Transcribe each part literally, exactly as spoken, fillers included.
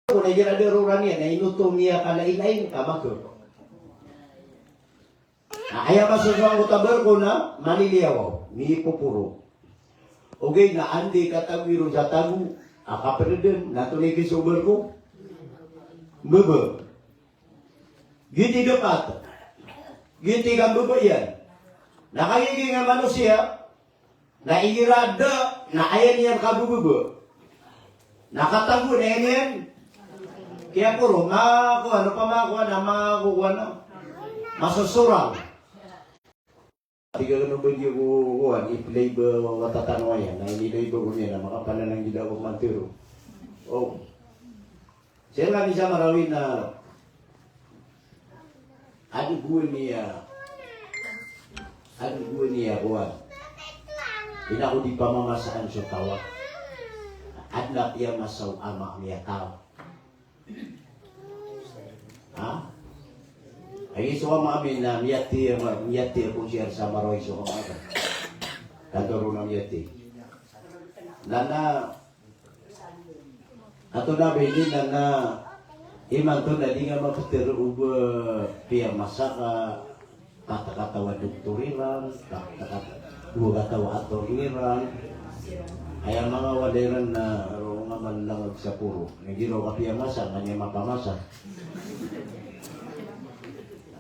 Ko na igira da roo ran iyan na inoto miya ka na ilain ka mako. Na aya masosowa angkoto a barko na maliliyawaw, mipoporo. Ogaid na anda i katago iron sa tago a kapededen, na antonaa i kiso o barko? Mbaba. Giyoto i dapat. Giyoto i kambaba iyan. Na kagiya giya a manosiya, na igira da, na aya niyan kabababa. Na katago na aya niyan kiyaporo, makowa, ano pa makowa na, makowa na. Masosorang. Tig akn o ba di ako kowan, i play ba wata tano aya, na inilay ba ko niyan, na makapanananggila ako mantero. O. Sii rkami sa Marawi na adogoan iyan, adogoan iyan kowan. Ino ko di pamamasaan so taw a. Adn a piyamasa o ama a miyataw. Ha? Aya so ama ami na miyati, miyati ako sii sa Marawi so ama ami. Kanto ron a miyati. Na, na, antonaa ba ini na, na, imanto na di nga mapetero o ba piyamasa ka katakataw a doktor iran, katakataw, dowa kataw a attorney iran. Aya manga walay iran na roo nga manlangag sa poro. Na giraw ka piyamasa, na niyan mapamasa.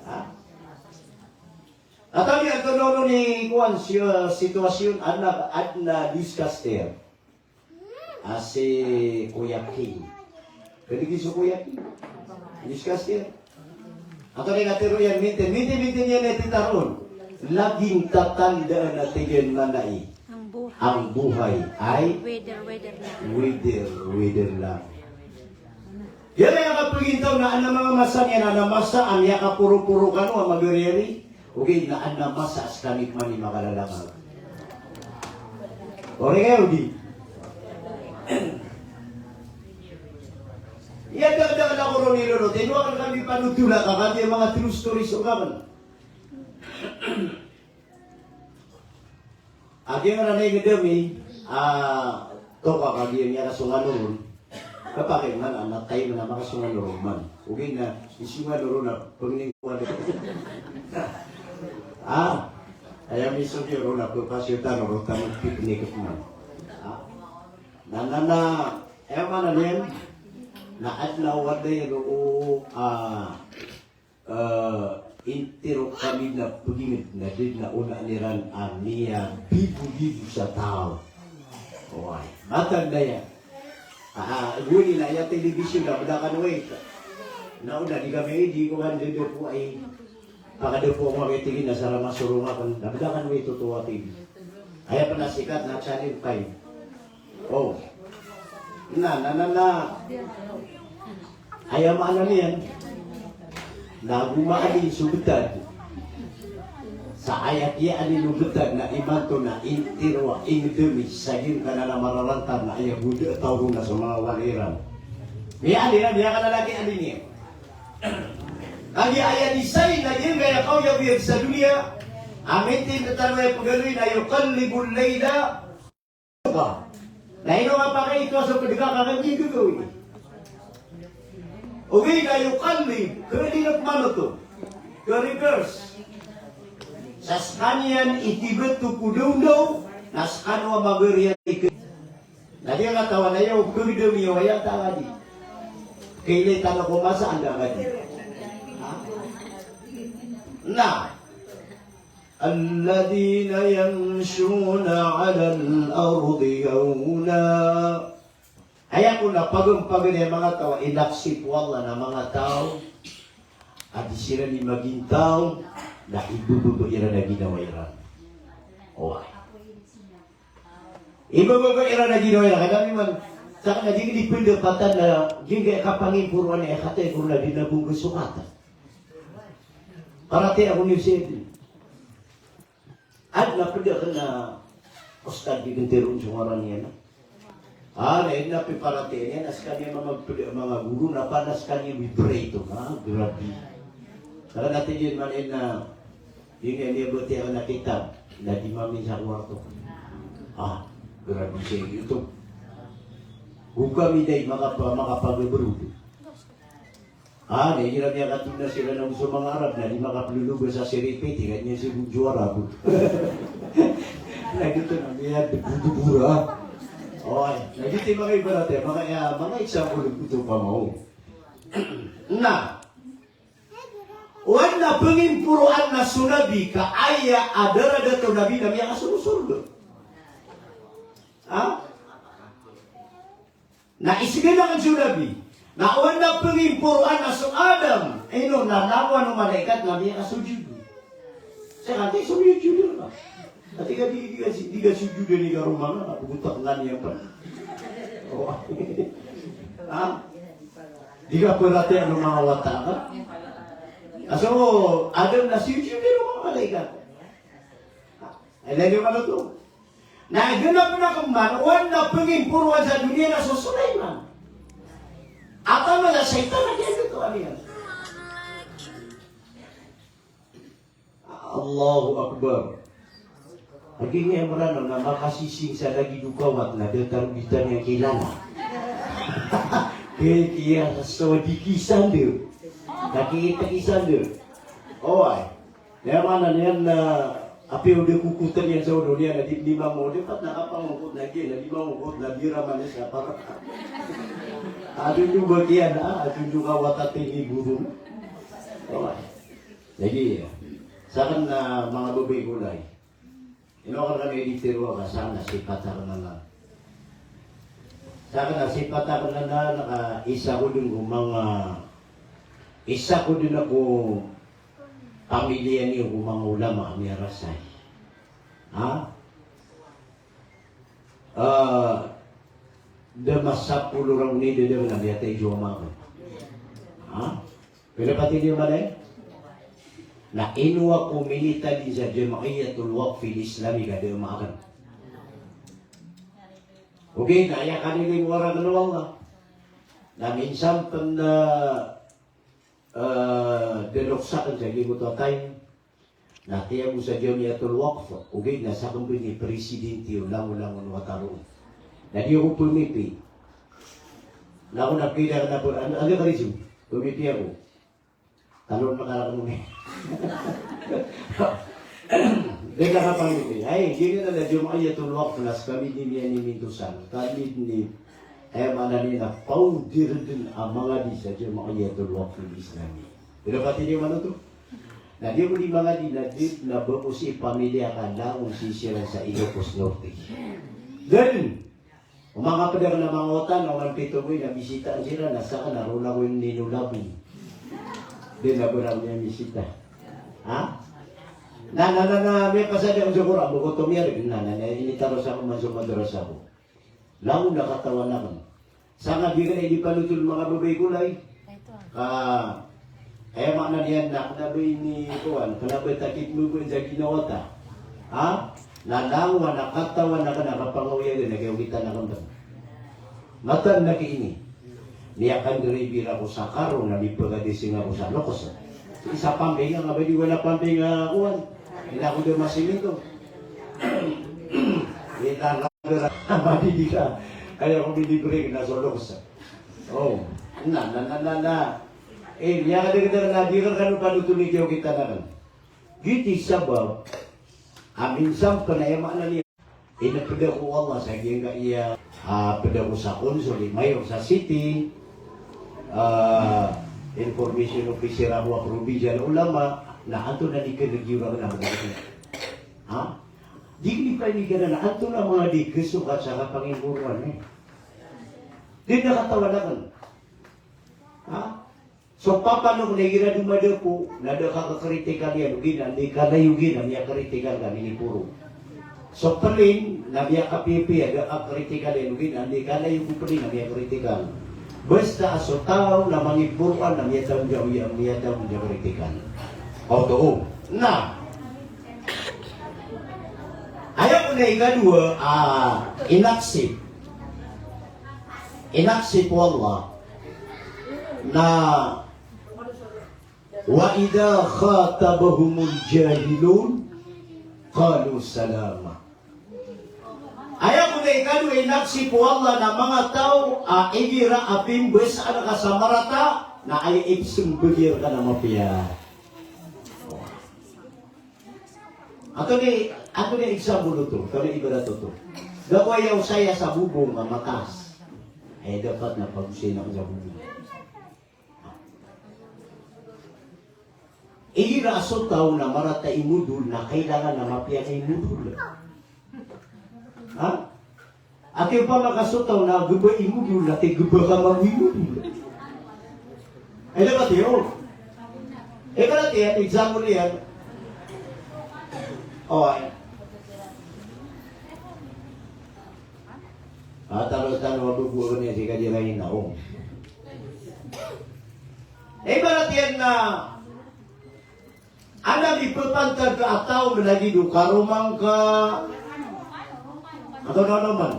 Ha? Atagi antonaa onon i kowan si, sitwasyon, adn a, adn a discuss iyan. A si Kuya King. Pwede ki so Kuya King? Discuss iyan. Antonaa i katero iyan, minti, minti, minti niyan i titaroon. Laging tatandaan a tig iyan manay. Ang buhay. Ang buhay ay whether, whether lang. Whether, whether lang. Giya miyakapagintaw na adn a manga masa niyan, adn a masa a miyakaporoporo kano a magariari. Ogaid na adn a masa a skami pman i makalalangan. Ori kayo di? Iya, dakdakl ako ron i Lolo. Tinowa akn kami panotola ka, kami a manga true stories o kaman. A giya ngaran a ingd ami, a, toka ka giya miyakasong a noron. Kapakay man, a, na tayo man a makasong a noron man. Ogaid na, isong a noron na, pangning ko a. A, aya misong iyo ron a, pagpasyo tano ron, tano picnic man. A, na, na, na, aya maana niyan, na adn a waday roo, a, Eh, intiro kami na pagingd na di na onaan iran a miyabibo-bibo sa taw. Oway. Matag na aya. Ah, ah, goni na aya telebisyon na bdakan, oway. Na oda di kami, di ko kan dede po ay. Pakada po ako, oway, tig iyan, na sa ramasorong akn. Na bdakan, oway, totoo a tig iyan. Aya pn a sikat na channel five. O. Na, na, na, na. Aya maana niyan na go maalin so btad. Sa aya kiyaalin o btad na imanto na intiro a ingd ami sa giyangkanan a mararantar na aya bo da a taw ron na so manga walay iran. Miyaalin a, miyakalalakialin iyan. Kagiya aya design na giyangkaya kaoyagoyag sa doniya, a mintin tano aya pagaloy na yuqallibul layla Ka. Na ino nga pakay ito a so pd ka kakan di gagawin. Ogaid na yuqallib, kadi na pman oto. Ka-reverse. Sa skaniyan i tibt o ko dawndaw, na skano a magariya i k-, na di nga tawan aya o kagdam iyo aya tangadi. Kailay tano ko masa anda ngadi. Ha? Na. Alladhina yamshuna 'alal ardi hawna. Aya kon a paganpagan iyan a manga taw a inaksip o Allah na manga taw a di siran i magintaw, na ibababa iran a ginawa iran. Oway. Ibababa iran a ginawa iran. Kadami man, sa ka na di, di pindapatan na giyangkaya kapangimporoan iyan, kataya kon a di na bo ngka sokatan. Paratiyaya ko niyo sii. Adn a pd akn a ustad di gntero on so ngaran iyan. A, na adn a piparatiyaya niyan a skaniyan mamagpd a manga goro na panas skaniyan mi bright on. A, grabe. Kna tig iyan man na, di niyan miyabatiya akn a kitab, na di mamin sa kwarto. A, grabe sii oto. Go kami dai makapa-, makapagbrod. Ah, na igira miyakatona siran ago so manga Arab na di makaploloba sa siripit, tig iyan, sii bo juwara bo. Na giyoto na miyadebodebora. Oway, na giyoto i manga ibarat iyan, manga, iya, manga example oto pamao. Na, o adn a pngimporoan na so Nabi ka aya a daradat o Nabi na miyakasogo sorga. Ha? Na isgn akn so Nabi. Na o adn a pngimporoan na so Adam, ino na langowan o malaikat na miyakasojud. Sa kati so miyojud na. Ati ka di, di ka, di ka sojud ni karoma na, na pgotak na niyan pa. O. Ha? Di ka paratiyaya o manga wata ka. A so Adam na sojud o manga malaikat. Ilay niyo man oto. Na aya dn a pn a kman, o adn a pngimporoan sa doniya na so Sulaiman. Ataman a shaytan a kiyagotowan iyan. Allahu Akbar. Lagid iyan a Mranaw na makasising sa lagid o kawat na datar o di tano kilala. Kaya, kaya so di kisanda. Nakikita kisanda. Oway. Aya maana niyan na apiya o da kokotn iyan sa olo niyan na di, di mambo, di pat na kapangokot na giya, na di mangokot na di raman iyan sa para. Ato niyo ba kiyan, ah, ato niyo ka wata tiniboron. Oway. Lagid, sakn na manga babay ko lay. Ino akn kami di tiro ka sakn na sipat akn anan. Sakn na sipat akn anan, ka isa ko dn ko manga, isa ko dn ko pamiliya niyo ko manga ulama a miyarasay. Ha? Ah, da masapolo ragon i da dn a miyatay so ama akn. Ha? Pila pati niyo malay? Na ino ako minitadin sa Jam'iyatul Waqfil Islami ka da ama akn. Okay, na aya kanilimor akn o Allah. Na minsan pn, ah, ah, da lokes akn sa giyoto a time. Na tiyago sa Jam'iyatul Waqf, ogaid na sakn pn i presidente o langolangon o wata roo. Na di ako pemipi. Na ako na pila na po, ano, ano ka rin siya? Pemipi ako. Talon na karak mo ni. Di ka kapamipi. Ay, di ka na Jam'iyatul Waqf na sa kami di niyan i mintosan. Kami di, aya maana niyan na founder dn a mangadi sa Jam'iyatul Waqf Islami. Pila pati niyo man oto? Na di ako di mangadi na di, na ba ko si pamiliya ka langon sii siran sa Ilocos Norte. Dn, o manga pd akn a manga wata na oman pito ko i na bisitaan siran na sakn na roo na ko i ninolabon. Dn na ba rakn iyan misita. Ha? Na, na, na, na, miyapasad akn so Qur'an, ba ko tomiyarg, na, na, na, initaros akn man so madrasa ko. Langon a katawan akn. Sa nga di kna i di panotol manga babay ko lay. Ka, aya maana niyan na kna ba ini kowan, kna ba takit mo ko sa ginawa ta. Ha? Na langon a katawan akn a kapangaoyagan a kiyaogitan akn dn. Mataan na ki ini. Miyakandribi rako sa karo na mipgadising ako sa lokes. Isa pambing a nga ba di wala pambing a kowan. Ina ko di masiminto. Ina Madidi ka, aya ko minibrek na so lokes. O, na, na, na, na, na. Eh, miyakadagdag na di ka kano panotoli kiyaogitan akn. Giyoto i sabap a minsan pn aya maana niyan. Inipd ako o Allah sa giyangkaya, ah, pd ako sa Konsol i Mayor sa City, ah, information officer ako a provincial ulama, na antonaa i kna giyoto na madagat. Ha? Di kni panigaran, antonaa manga di kesokat sa kapanginggoroan, eh. Di na katawan akn. Ha? So papanok na igira di madapo, na da ka kakritikal iyan, ogaid na, di kalayo ogaid na miyakritikal ka miniporo. So plane, na miyakapiyapiya, da ka kakritikal iyan, ogaid na, di kalayo ko plane na miyakritikal. Basta so taw na mangimporoan na miyataw niyan, miyataw niyan kritikal. Oto, o. Na, aya kon a ikadowa, ah, inaccept. Inaccept o Allah na, "Wa idha khatabahumul jahilun qalu salama." Aya kon a ikadowa inaccept o Allah na manga taw a igira a pimbasaan ka sa marata, Na aya ipsmbagi rka na mapiya. Antonaa i, antonaa i example oto, antonaa i ibarat oto? Da ko aya osaya sa bobong a matas. Aya dapat na pagosay na ko sa bobong. Igira a so taw na marata i modol na kailangan na mapiya ka i modol. Ha? Ati opama ka so taw na gba i modol, ati gba ka mambo i modol. Ay, dapat iyo. Ibarat iyan, example iyan. O, ay. Ah, talo, talo, ago bo, ago niyan si Kadiray na, o. Ibarat iyan na, anda di pepantag ka a taw, lagid o karoma ngka, atao na naman.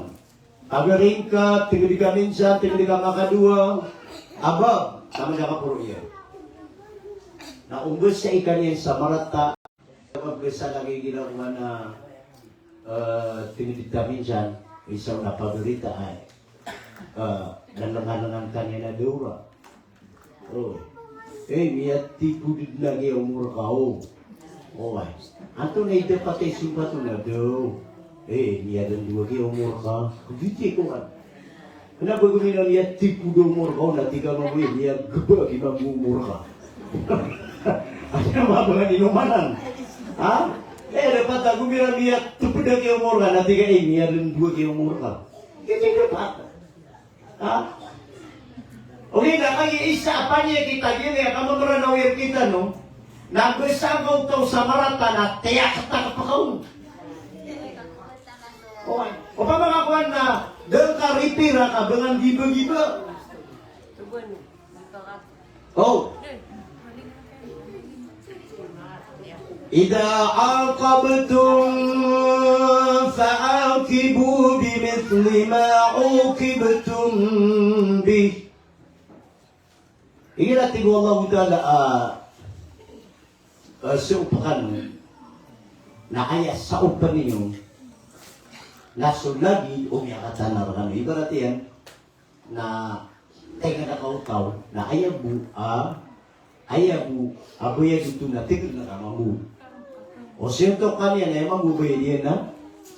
Pagaring ka, tig di ka minsan, tig di ka makadowa. Abab, sama sa kaporo iyan. Na ombes sa ikaniyan sa marata, Pagkesa lagi ginawa na, eh, tig di ta minsan, isa na paborita ay, eh, na lengan-lengan ka niyan a dawra. O. Eh, miyatipod den lagi omor ka, o. O, ay. Antonaa i dapat a simpat on a daw. Eh, miyarendowa ki omor ka. Di ti ko kan. Kena ba gomina miyatipod o omor ka on, na tig ka mambo, miyageba ki mambo omor ka. Aya mambo nga di nomanan. Ha? Eh, dapat a gomina miyatipod ki omor ka, na tig ka, eh, miyarendowa ki omor ka. Di ti dapat. Ha? Ogaid na kagiya isa a paniya kita giya, ka mameranaw iyan rkitano, na besa ngka o taw sa marata na tiyaktak pakaon. O, opama ka kowan na da ngka ripira ka dengan giba-giba. O. Idha aqabtum fa'aqibu bimithli ma uqibtum bih. Igira tig o Allahu Ta'ala a, a, saopan kano na aya saopan iyo na so lagid o miyakatanar kano. Ibarat iyan, na tig ka o taw, na aya bo, a, aya bo a bayad oto na tig ka mambo. O siyontok ka niyan, aya mambo bayad iyan na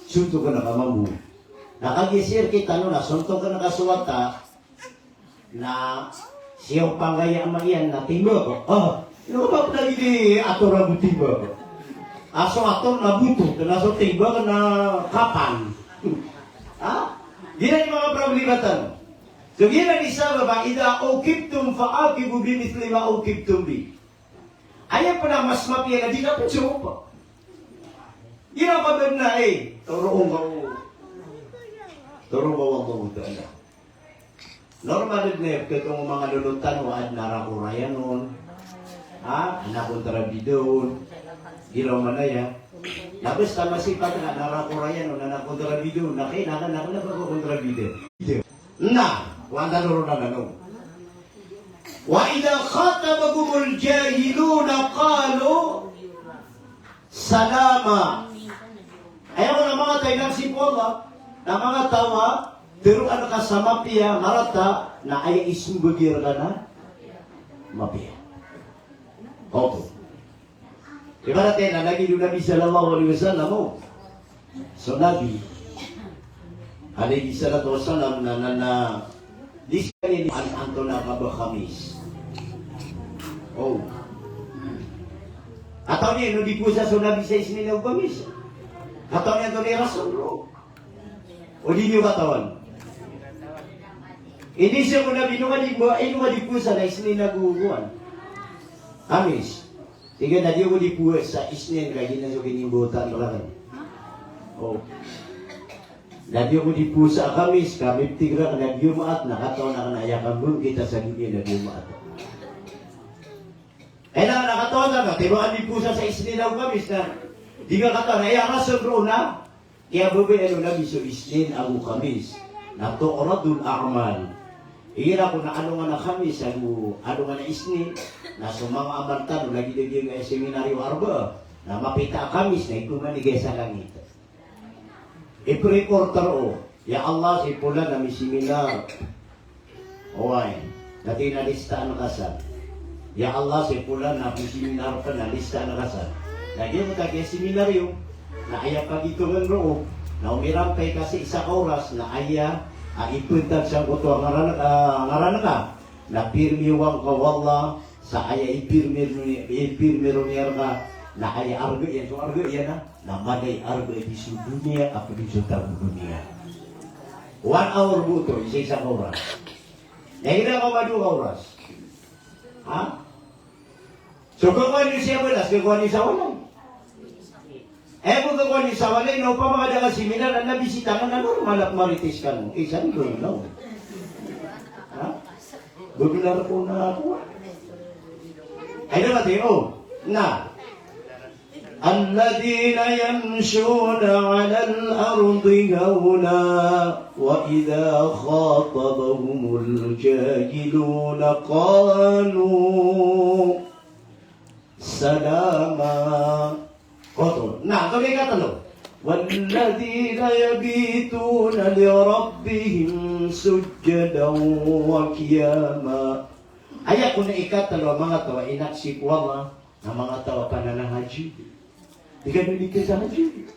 siyontok ka mambo. Na kagiya sii rkitano na siyontok ka so wata, na siyaw pangaya ama iyan na timbak. Ah, ino ka ba pn lagid i ator a bo timbak? A so ator na botot, na so timbak na kapan. Ha? Giyanan i manga problema tano. So giyanan i sabap a, "Idha uqibtum fa'aqibu bimithli ma uqibtum bih." Aya pn a mas mapiya na di ka pn sopa. Ino ka ba na, eh, toroon ka o. Toroon ka o Allahu Ta'ala. Normal dn a ipkhatong o manga lolot tano a adn a rakorayan on. Ha? Adn a kontrabida on. Giraw man aya. Na basta masipat ka adn a rakorayan on, adn a kontrabida on. Na kna, na kna, na kna ba ko kontrabida. Na, o anda roo na nano. Wa idha khatabahumul jahiluna qalu salama. Aya ko na manga taw a inasip o Allah, na manga taw a tharoon ka sa mapiya, marata, na aya ismbagi rka na mapiya. Oto. Ibarat iyan na lagid o Nabi sallallahu alaihi wasallam, o. So Nabi alaihi salatu wassalam na, na, na, di skaniyan an-, antonaa ka ba Khamis. O. Katawan iyan o di powasa so Nabi sa Isnin ago Khamis? Katawan iyan antonaa i rason roo? O di niyo katawan? Iniiza ko Nabi, ino ka di, ino ka di powasa na Isnin ago kowan, Khamis? Tig iyan a di ako di powasa Isnin ka giyanan so kinimbawatan rakn. O. Na di ako di powasa Khamis ka miptig rakn a Jumaat, na katawan akn a aya kambangkita sa doniya na Jumaat. Kailangan a katawan ka, na di ba ka di powasa sa Isnin ago Khamis na di ka katawan a aya rason roo na kiyababayaan o Nabi so Isnin ago Khamis, na tu'radul a'mal. Igira ko na alongan a Khamis ago alongan a Isnin, na so manga amal tano, lagid a giyangkai a seminaryo Arbaa, na mapita a Khamis na itoman i giyangkai sa langit. Ipreporter o, ya Allah, si Polan na miseminar. Oway. Na tig iyan a listaan ka san. Ya Allah, si Polan na pisiminar pn na listaan ka san. Na giyoto a kiyasiminar iyo, na aya pagitongan roo, na omirampay ka sii sa isa ka oras, na aya a ipntag sangkoto a ngaran, a ngaran ka, na pirmiwan ka o Allah sa aya ipirmi, ipirmi roo niyan rka, na aya arga iyan, so arga iyan na, na mala i arga di so doniya a pd so tago doniya. One hour bo oto, isa-isa ka oras. Na ina ka mado ka oras. Ha? So, kakowa niyo siya balas, kakowa niyo sa walay. Aya bo kakowa niyo sa walay, na opama ka da kasiminar, na bisitaan ka na normal a marites kano. Eh, san bo, no? Ha? Bo donar ko na kowa. Ay, da mati, o. Na. الذين يمشون على الأرض هونا وإذا خاطبهم الجاهلون قالوا سلاما. Koto. Na, ito na ikatlo. والذين يبيتون لربهم سجدا وقياما. Aya kon a ikatlo a manga taw a inaksip o Allah na manga taw a pananahajud. Di kano di katahajud.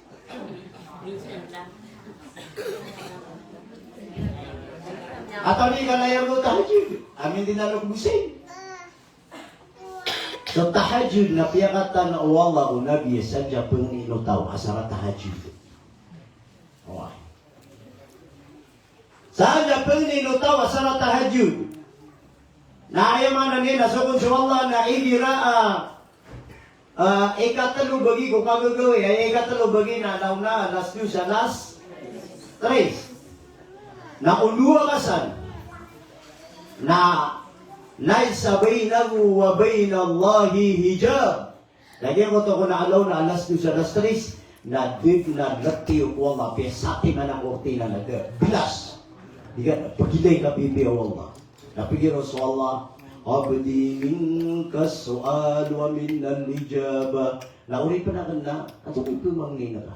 Atawa di kano aya bo tahajud. Amin di nalok busin. So tahajud na piyakatan o Allah o Nabi a sadn a pangnin o taw a saratahajud. Oway. Sadn a pangnin o taw a saratahajud. Na aya maana niyan na so kon so Allah na igira a, a, ikatlo bagi ko kagagawii, aya ikatlo bagi na, na ona, alas dos, alas tres. Na o dowa ka san. Na laysa baynahu wa baynallahi hijab. Na giyangkoto kon a alaw na alas dos, alas tres, na di na latiyo ko Allah, piya satiman a kortina na da, bilas. Di ka pagilay ka pipiya o Allah. Na pagiraw so Allah, "Abdi minka su'al wa minnal ijaba." Na oripn akn na, antonaa i pmangnin ka?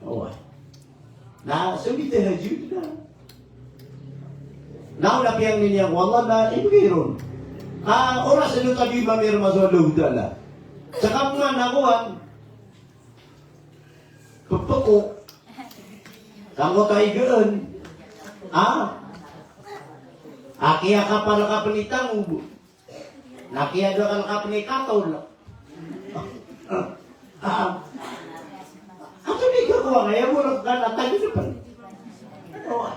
Oway. Na so di tahajud na. Na o na piyangnin iyan ko Allah na ibgay ron. A, oras ino tabi mamirma so Allahu Ta'ala. Saka pman na kowan. Ppko. Sangkoto a igaan. A. A kiyakapal ka pn i tangog. Na kiyadakl ka pn i katol. A. Antonaa i kakowa ngka, aya bo rk ka na tagid pn. O.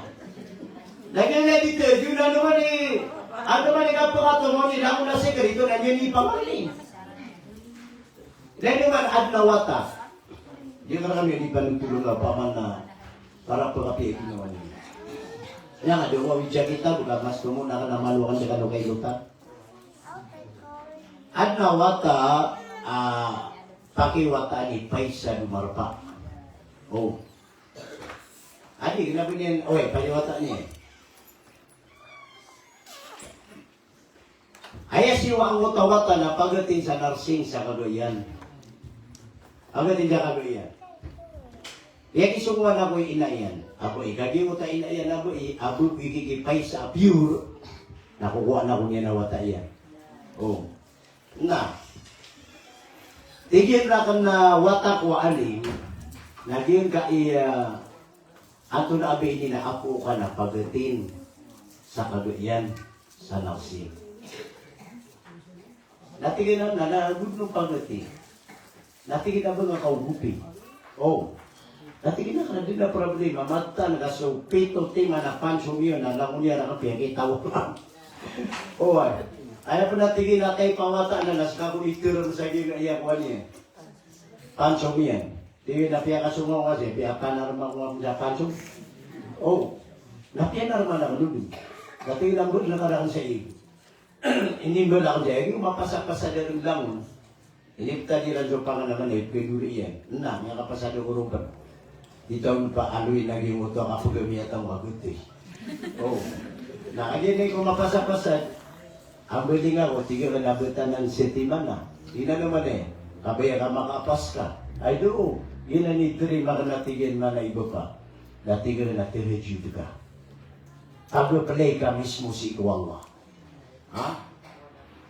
Lagid a di tagid, na ano man i, ano man i kapakatongan i langon a sekreto na niyan i pamangni. Lagid man adn a wata. Di ka kami di panutulong a paman na para pkapiya i ginawa niyan. Aya nga di ko awid sa kitab, ka mas tomo na ka na malo kan di ka do kailotan. Adn a wata a pakiwataan i paisa do marpa. O. Adi, kna ba niyan, oy, pakiwataan iyan. Aya siyowa angkoto a wata na pagatin sa nursing sa kadowa iyan. Pagatin sa kadowa iyan. Aya kisongowan ako i ina iyan. Ako i kagiya angkoto a ina iyan ako i, ako i kikipaisa a pure. Na kokowaan ako niyan a wata iyan. O. Na. Tig iyan rakn a wata ko a alim. Na giyangkai a, antonaa ba ini na apo ka na pagatin sa kadowa iyan sa nursing. Na tig iyan a, na, na, good no pagatin. Na tig iyan a ba nga kaogopi. O. Na tig iyan a ka na di na problema, matan ka so pito timan a panso iyan na langon iyan a kapiya kitaw. O, ay. Aya pn a tig iyan a kay pawata na, na ska ko iterm sa giyangkaya kowan iyan. Panso iyan. Tig iyan a piyakasongaw ka sii, piyapanarma ko nga sa panso. O. Na piyanarma na ka dn. Na tig iyan a mbd na ka rakn sa ig. Inimbal ako di, aya giyo mapasapasad a langon. Inibtad iran so pangan a manay, pkadori iyan. Na, miyakapasad ako ron pn. Di taw on pa aloy na giyoto a kapagamiya taw a gatoy. O. Na, kagiya na iko mapasapasad. Ambaling ako, tig akn a btad anan setiman na. Di na naman e. Kabaya ka makaapas ka. Ay, doo. Giyanan i three mark na tig iyan man a iba pa. Na tig akn a tahajjud ka. Pagplay ka mismo sii ko Allah. Ha?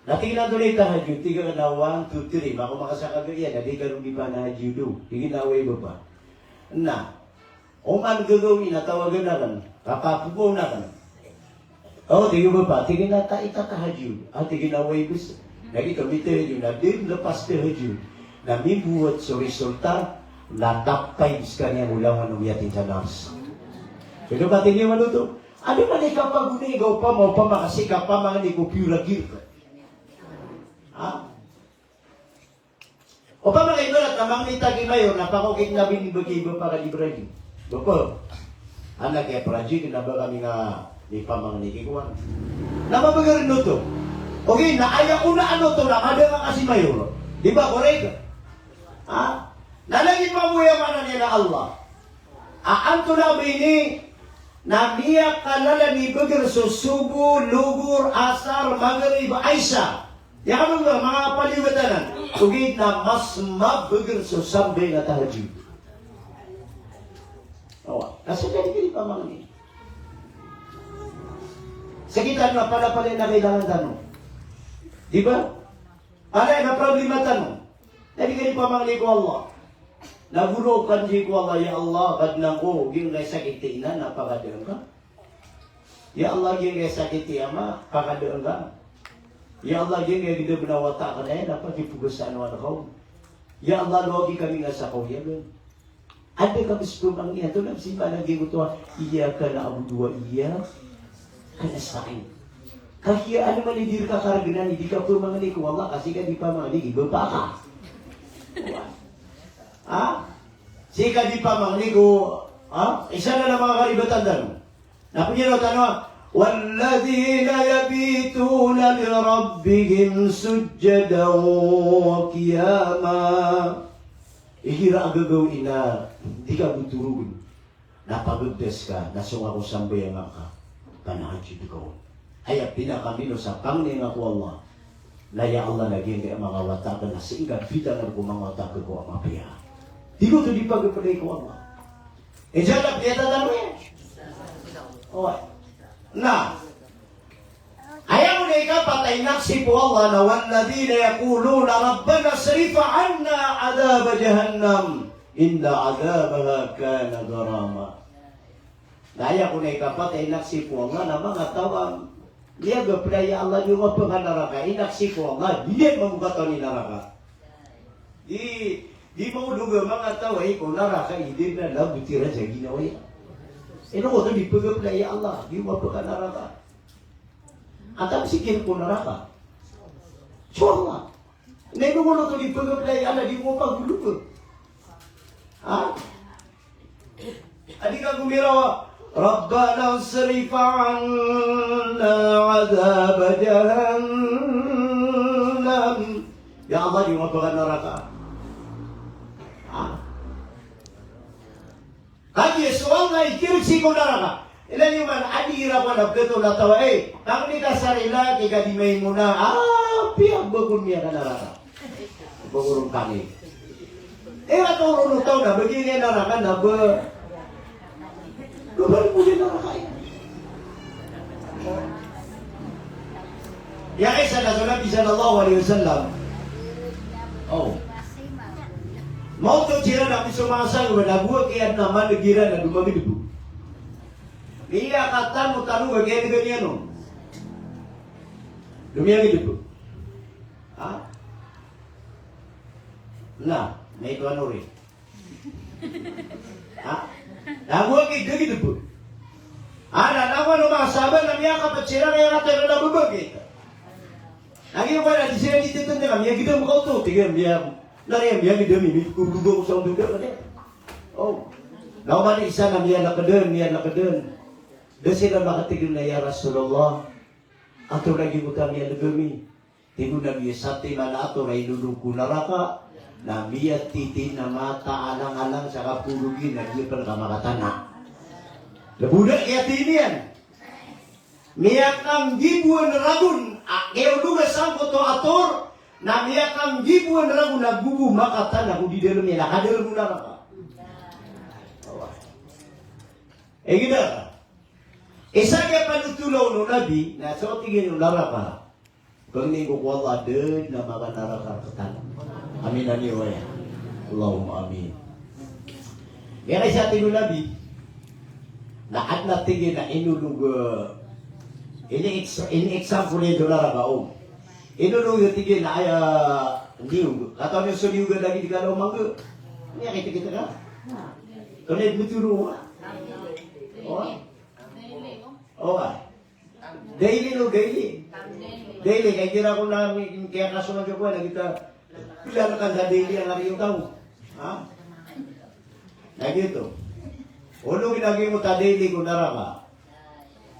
Na tig iyan a antonaa i tahajjud, tig iyan a one, two, three, mako makasakag iyan, na di ka ron di panahajjud o. Tig iyan a oway bapa. Na, oman gagawii na tawagan aken, kakapoon aken. O, tig iyan bapa, tig iyan a ta-, itatahajjud. A, tig iyan a oway bes. Na giyoto mitahajjud, na di lepas tahajjud. Na mimbowat so resulta, na tampay sekaniyan o langon o miyatin sa nars. Pwede ba tig iyan manoto? Anda man i kapagonai ka opama, opama ka sii ka pamangni ko piyoragir ka. Ha? Opama ka ibarat na mangni ta ki mayor na pakokit na binibagi bapa ka di beragi. Bapa, anak ya beragi kena ba kami nga di pamangni ki kowan. Na mabeger noto. Okay, na aya ko na ano to na kada ka kasi mayor. Di ba korek? Ha? Na lagid mambo aya maana niyan a Allah. A antonaa ba ini na miyakalala ni beger so sobo, logor, asar, magrib, aisa. Aya ka ba manga paliyogat anan. Ogaid na mas mabeger so sambayang a tahajjud. Awa, na so da di ka di pamangni. Sekitano na palapalaya na kailangan tano. Di ba? Palaya na problema tano. Na di ka di pamangni ko Allah. Na goro ka di ko Allah, ya Allah, Kadnan ko, giyangkaya sakit i ina na pakadaan ka. Ya Allah, giyangkaya sakit i ama, pakadaan ka. Ya Allah, giyangkaya gdam a wata aken aya na pakipogasaan o anak aw. Ya Allah, lowagi kami nga sa kawiyagan. Anda ka bes pemangni, antonaa bes i maana giyoto a, iyyaka na'budu wa iyyaka nasta'in. Kagiya ano man i di rka kargnan i di ka pemangni ko Allah, ka sii ka di pamangni ki bapa ka. Ha? Sii ka di pamangni ko, ha? Isa na na manga karibatan tano. Na piyanotan o, "Walladhina yabituna li rabbihim sujjadan wa qiyama." Igira a gagawii na di ka bo torogen, na pagabdas ka, na so nga ko sambayang ka, panahajjud ka on. Aya pinakamino sa pangni nga ko Allah. Na ya Allah, na giyangkaya manga wata aken na sii ngka bitangan ko manga wata aken ko a mapiya. Di ko to di pagapelay ko Allah. Ijaba piyatataroy. Oway. Na, aya ko na ikapat a inaksip o Allah na, "Walladhina yaquluna rabbana srif anna adhaba jahannam, inna adhabaha kana gharama." Na aya ko na ikapat a inaksip o Allah na manga taw a miyagapelay a, "Ya Allah, di ngka peka naraka." Inaksip o Allah, di niyan mambo katawan i naraka. Di, di maolog a manga taw a iko naraka, i di na labot iran sa ginawa iran. Ino ko to di pagapelay a, "Ya Allah, di ngka peka naraka." Antaa si kir ko naraka? So Allah. Na ino ko to di pagapelay a, "Allah, di ngka pagolog." Ha? Adi ka gomiraw a, "Rabbana srif anna adhaba jahannam." Ya Allah, di ngka peka naraka. Ha? Kagiya so Allah i kirik sii ko naraka. Ilay oman, adi iran ko na beto na taw a, eh, tangni ka sa rila, ki ka di maimona. Ah, piya ba kon miyakanaraka. Ba ko ron kami. Eh, ato ron o taw na, ba giya naraka na ba. Ba ba ron ko giya naraka, eh. Aya isa na so Nabi sallallahu alaihi wasallam. Oh. Maoto siran a misomasang, ba na bo a kiyan na maneg iran na domagedebo. Miyakatano-tano ba kiyan gani ano. Domiyagedebo. Ha? Na, na ito ano rin. Ha? Na bo a kigagedebo. Ana, na bo ano manga sahabat na miyakapet siran a aya kata iran na bebegay. Lagid o ba na di siran di tetendang a miyagedam ka oto, tig iyan, miya, na aya miyagedam i, mikodoga ko sa ondo da, kadi. Oh. Na oman i isa na miyalekeden, miyalekeden. Da siran makatig na, "Ya Rasulullah, ator lagid oto a miyalekeden." Tig o Nabi, satiman a ator a ilolog ko naraka, na miyatiti na mata alang-alang sa kapolog iyan na di pen ka makatana. Leboda kiyatini iyan. Miyakanggiboan ragon, a, kiyaologa sangkoto a ator, na miyakanggiboan ragon a go bo makatana ko di dalem iyan, a kadalem o naraka. Aya gida. Isa kiyapanothola on o Nabi, na so tig iyan o naraka. Pangni ko ko Allah, da dn a makanaraka rktano. Amin, amin, waya. Allahumma amin. Aya kaisa a tig o Nabi, na adn a tig iyan a inolog, eh, ini ex-, ini example iyan so naraka, o. Inolog, tig iyan, na aya niyog. Katawan iyo so niyog a lagid i kala o mangga. Miyakita-kita ka? Kna i btoro, wa? O, wa? O, wa? Daily, no, daily. Daily, ka igira ko na mi-, kiyakasowa ko na kita. Pila na kan sa daily ang ari o taw. Ha? Na giyoto. Olo, ginagimot a daily ko naraka.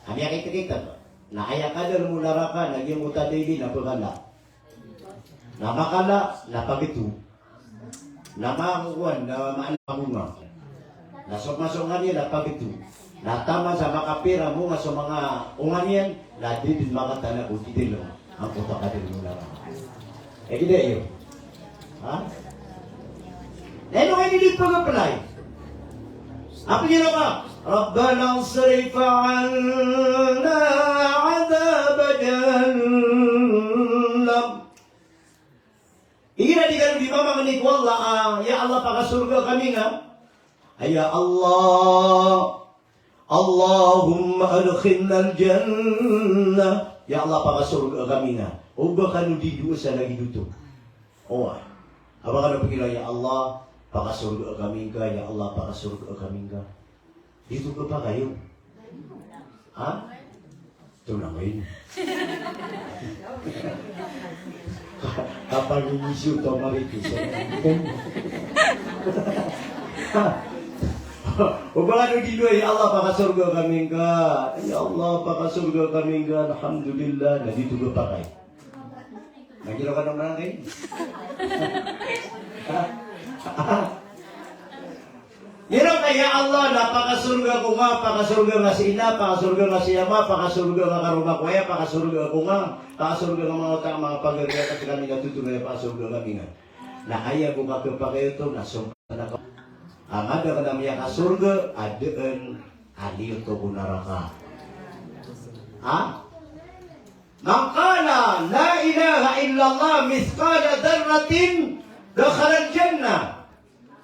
Ami a kitakita. Na aya kadar o naraka, na giyangkoto a daily na pkala. Na makala, na pagto. Na makokowan, na maan a monga. Na so manga onga niyan na pagto. Na taman sa makapira monga so manga onga niyan, na di dn makatana ko di dn angkoto a kadar o naraka. Eh, di da iyo. Ha? Na ino ka ini di pag-apply? Apa niyan ka? Rabbana srif anna adhab jahannam. Igira di kano di mamangni ko Allah, ah, ya Allah, pakasorga kami nga. Ay, ya Allah. Allahumma adkhilnal jannah. Ya Allah, pakasorga kami nga. O ba kano di dowa sa lagid oto. O, ah. A ba kano pagila, ya Allah, pakasorga kami nga, ya Allah, pakasorga kami nga. Di oto kapakay o. Ha? Tonaa ini. Kapag-inisyo to, marites. O ba kano di dowa, ya Allah, pakasorga kami nga. Ya Allah, pakasorga kami nga. Alhamdulillah. Na di oto kapakay. Nagiro ka naman kayo. Niro ka, ya Allah, na pakasorga ko nga, pakasorga nga si ina, pakasorga nga si ama, pakasorga nga karoma ko aya, pakasorga ko nga, pakasorga nga manga wata, manga pagari a kami na totol aya, pakasorga kami nga. Na aya ko kakapakay oto na so na ka. Angkaya ka na miyakasorga, adn a liyo to ko naraka. Ha? Man qala la ilaha illallah mithqala dharratin dakhalal jannah.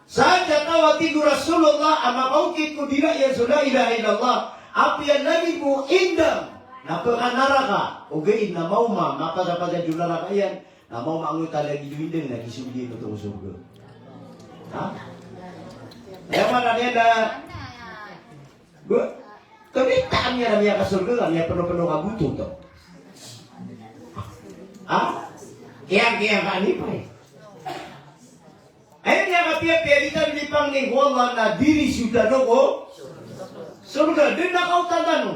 Sadn a taw a tig o Rasulullah a makaokit ko dila iyan so la ilaha illallah, apiya lagid o indang, na pkanaraka, ogaid na maoma, mapasapasa so naraka iyan, na maoma angkoto a lagid o indang na kisold iyan oto ko sorga. Ha? Aya maana niyan na Ba, kami ta, kami a miyakasorga, kami a pnopno ka goto to. Ha? Kiyang, kiyang ka ani pa eh. Aya miyakapiyapiya di tano di pangni ko Allah na diriso tano ko sorga, dn a kaotan tano.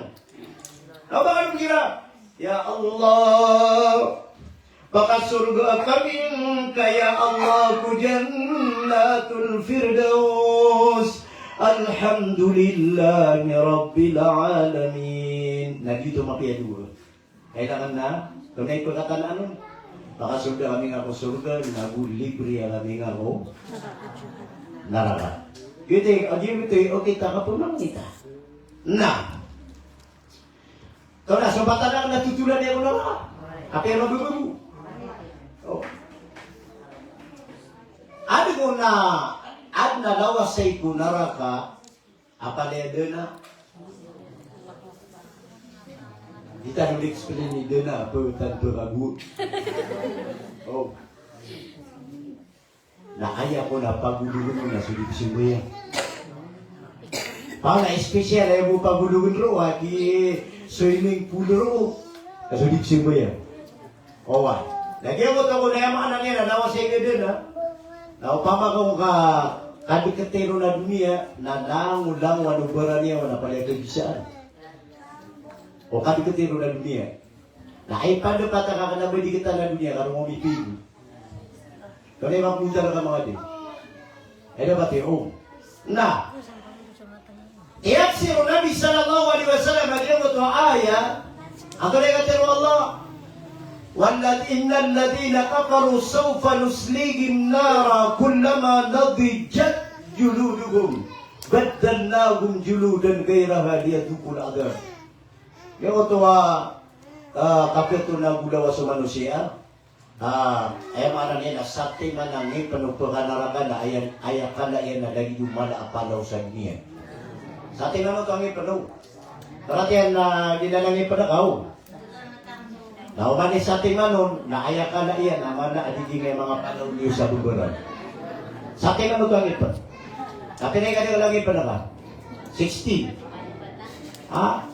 Na ba kano kira, ya Allah, pakasorga kami ngka ya Allah ko Jannatul Firdaus. Alhamdulillahi Rabbil Alamin. Na giyoto mapiya dowa. Kailangan na, kna i pkatanaan on. Pakasorga kami ngka ko sorga, nago libre kami ngka ko naraka. Giyoto, a giyoto, okay, ta ka pn mangni ta. Na, Kna so batan a kna totolan iyan ko naraka. Apiya mababago. O. Adn ko na, adn a lawasay ko naraka a palaya dna. Di tano di explain i dna, ptano pkago. O. Na aya ko na pagologn ko na so di pzambayang. Pala special aya bo pagologn roo a di swimming pool roo. Na so di pzambayang. Oway. Na giyoto ko na aya maana niyan na lawasay ka dn a. Na opama ka ko ka, kadkt iron a doniya, na langolangon o baraniya, na palaya kabisaan. O kadkt iron a doniya. Na ipandapata ka kna ba di ktan a doniya, ka roo mipigo. Kna iba pmotal ka manga di. Aya dapat iyo. Na, iyatafsir o Nabi sallallahu alaihi wasallam a giyangkoto a aya, antonaa i katharo o Allah? Walladhi-, innal ladhina kafaru sawfa nuslihim nara kullama nadijat juluduhum baddalnahum juludan ghairaha liyadhuqul adhab. Giyangkoto a Ah, kapito na golawa so manosiya. Ah, aya maana niyan na satiman a ngipn o pkanaraka na aya, aya kala iyan na lagid o mala a palaw sa doniya. Satiman oto a ngipn o. Paratiyaya na di na ngipn a kaw. Na oman i satiman on, na aya kala iyan na mala a di giyangkai manga palaw niyo sa bebera. Satiman oto a ngipn. Kapira i kadakl a ngipn ka? Sixteen. Ha?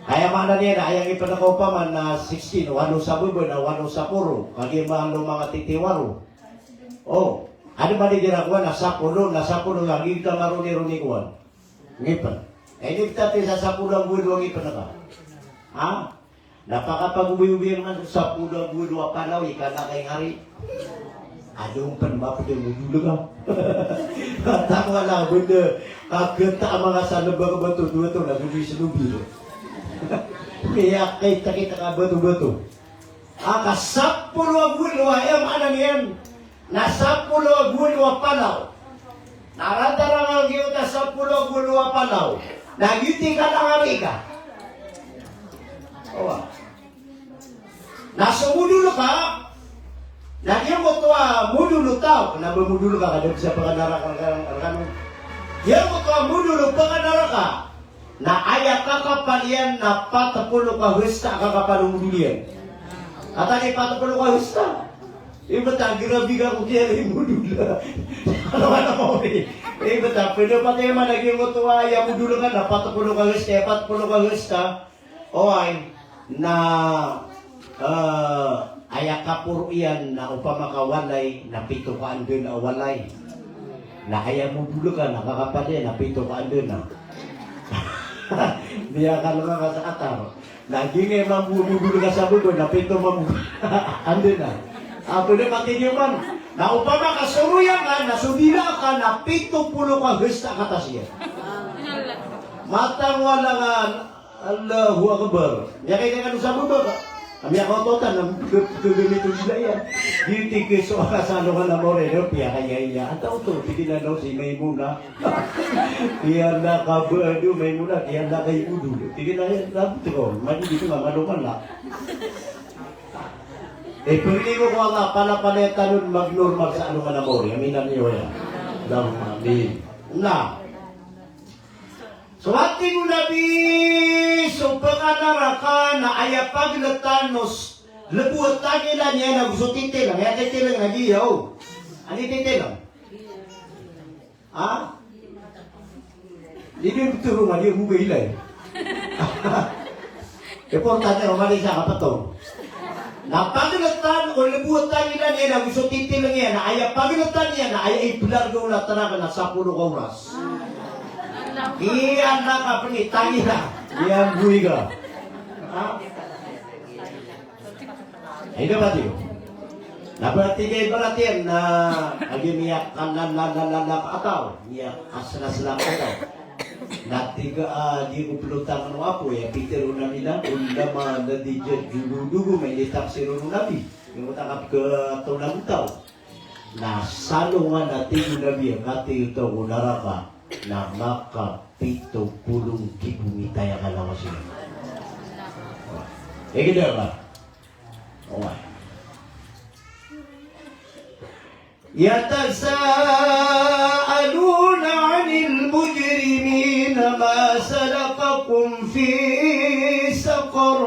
Aya maana niyan na aya ngipn ka opama na sixteen, walo sa baba na walo sa poro, kagiya malo manga titiwaro. O, anda ba di girakowa na sapolo, na sapolo, lagid ka maroni-roni kowan. Ngipn. Ini btati sa sapolo ago walo a ngipn ka. Ha? Na pakapagobay-obay man sa sapolo ago walo a palaw, ikalakay ngari. Adn pn mapd a modol ka. Tama na benda, kagta a manga salbang bato, dowa to na dowa islobi. Miyakita-kita ka bato-bato. A ka sapolo ago walo, aya maana niyan na sapolo ago walo a palaw. Na rata-rata giyoto a sapolo ago walo a palaw na giyoto i kalangari ka. Owa. Na so modol ka, na giyoto a modol o taw, na ba modol ka, kada bisa pkanaraka, rkano. Giyoto a modol o pkanaraka, na aya kakapal iyan na pat polo ka hasta a kakapal o modol iyan. Katii pat polo ka hasta. Ibt a grabe ka ko kiya i modol. Ano, ano, okay. Ibt a pwede pati man lagid oto a aya modol ka na pat polo ka hasta, pat polo ka hasta. Oway, na, eh, aya kaporo iyan na opama ka walay, na pito ka anda na walay. Na aya modol ka na kakapal iyan na pito ka anda na. Miyakal ka sa atar. Na giyangkai mambo modol ka sa baba na pito mambo anda na. Apo na pati niyo man. Na opama ka so royang ka na so dila ka na pito polo ka hasta katas iyan. Matang wala ka Allahu Akbar. Miyakaida kano sa baba ka. Miyakaototan na gagamit o dila iyan. Di tiki so aka sa alongan a mawri, no, piyakaiya-iya. Antaa oto, tig iyan a si Maimuna. Kiyanakabado, Maimuna, kiyanakaibodo. Tig iyan a, "Sabot ko, madi dito nga, malongan na." Eh, pangni ko ko Allah, palapalaya tano magnormal sa alongan a mawri. Aminan iyo aya. Allahumma amin. Na. So tig o Nabi, so pkanaraka na aya pagltan o s-, lbo a tangila niyan ago so titileng, aya titileng na giya, o. Ani titileng? Ha? Di di btoro nga di mo gailay. Importante, o mali sa kapatong. Na pagltan o lbo a tangila niyan ago so titileng iyan, na aya pagltan iyan, na aya iblarga o lataraka na sapolo ka oras. Iyan na kapni tangila. Iyan buwi ka. Ha? Ay, dapat iyo. Na berarti kay berarti iyan na agi niya kanan, nan, nan, nan, nan, ataw. Niya kasla-sla ataw. Na tig a, ah, di ko plotan o apo, aya pitharo o Nabi na, "Kullama nadijat juluduhum," ini tafsir o Nabi. Aya maana na kapkatolan o taw. Na salongan a tig o Nabi a katii o taw ko naraka, na makapito polo nggibo mitaya kalawas iyan. Aya kida ba? Oway. Yatasaaluna anil mujrimina ma salakakum fi saqar.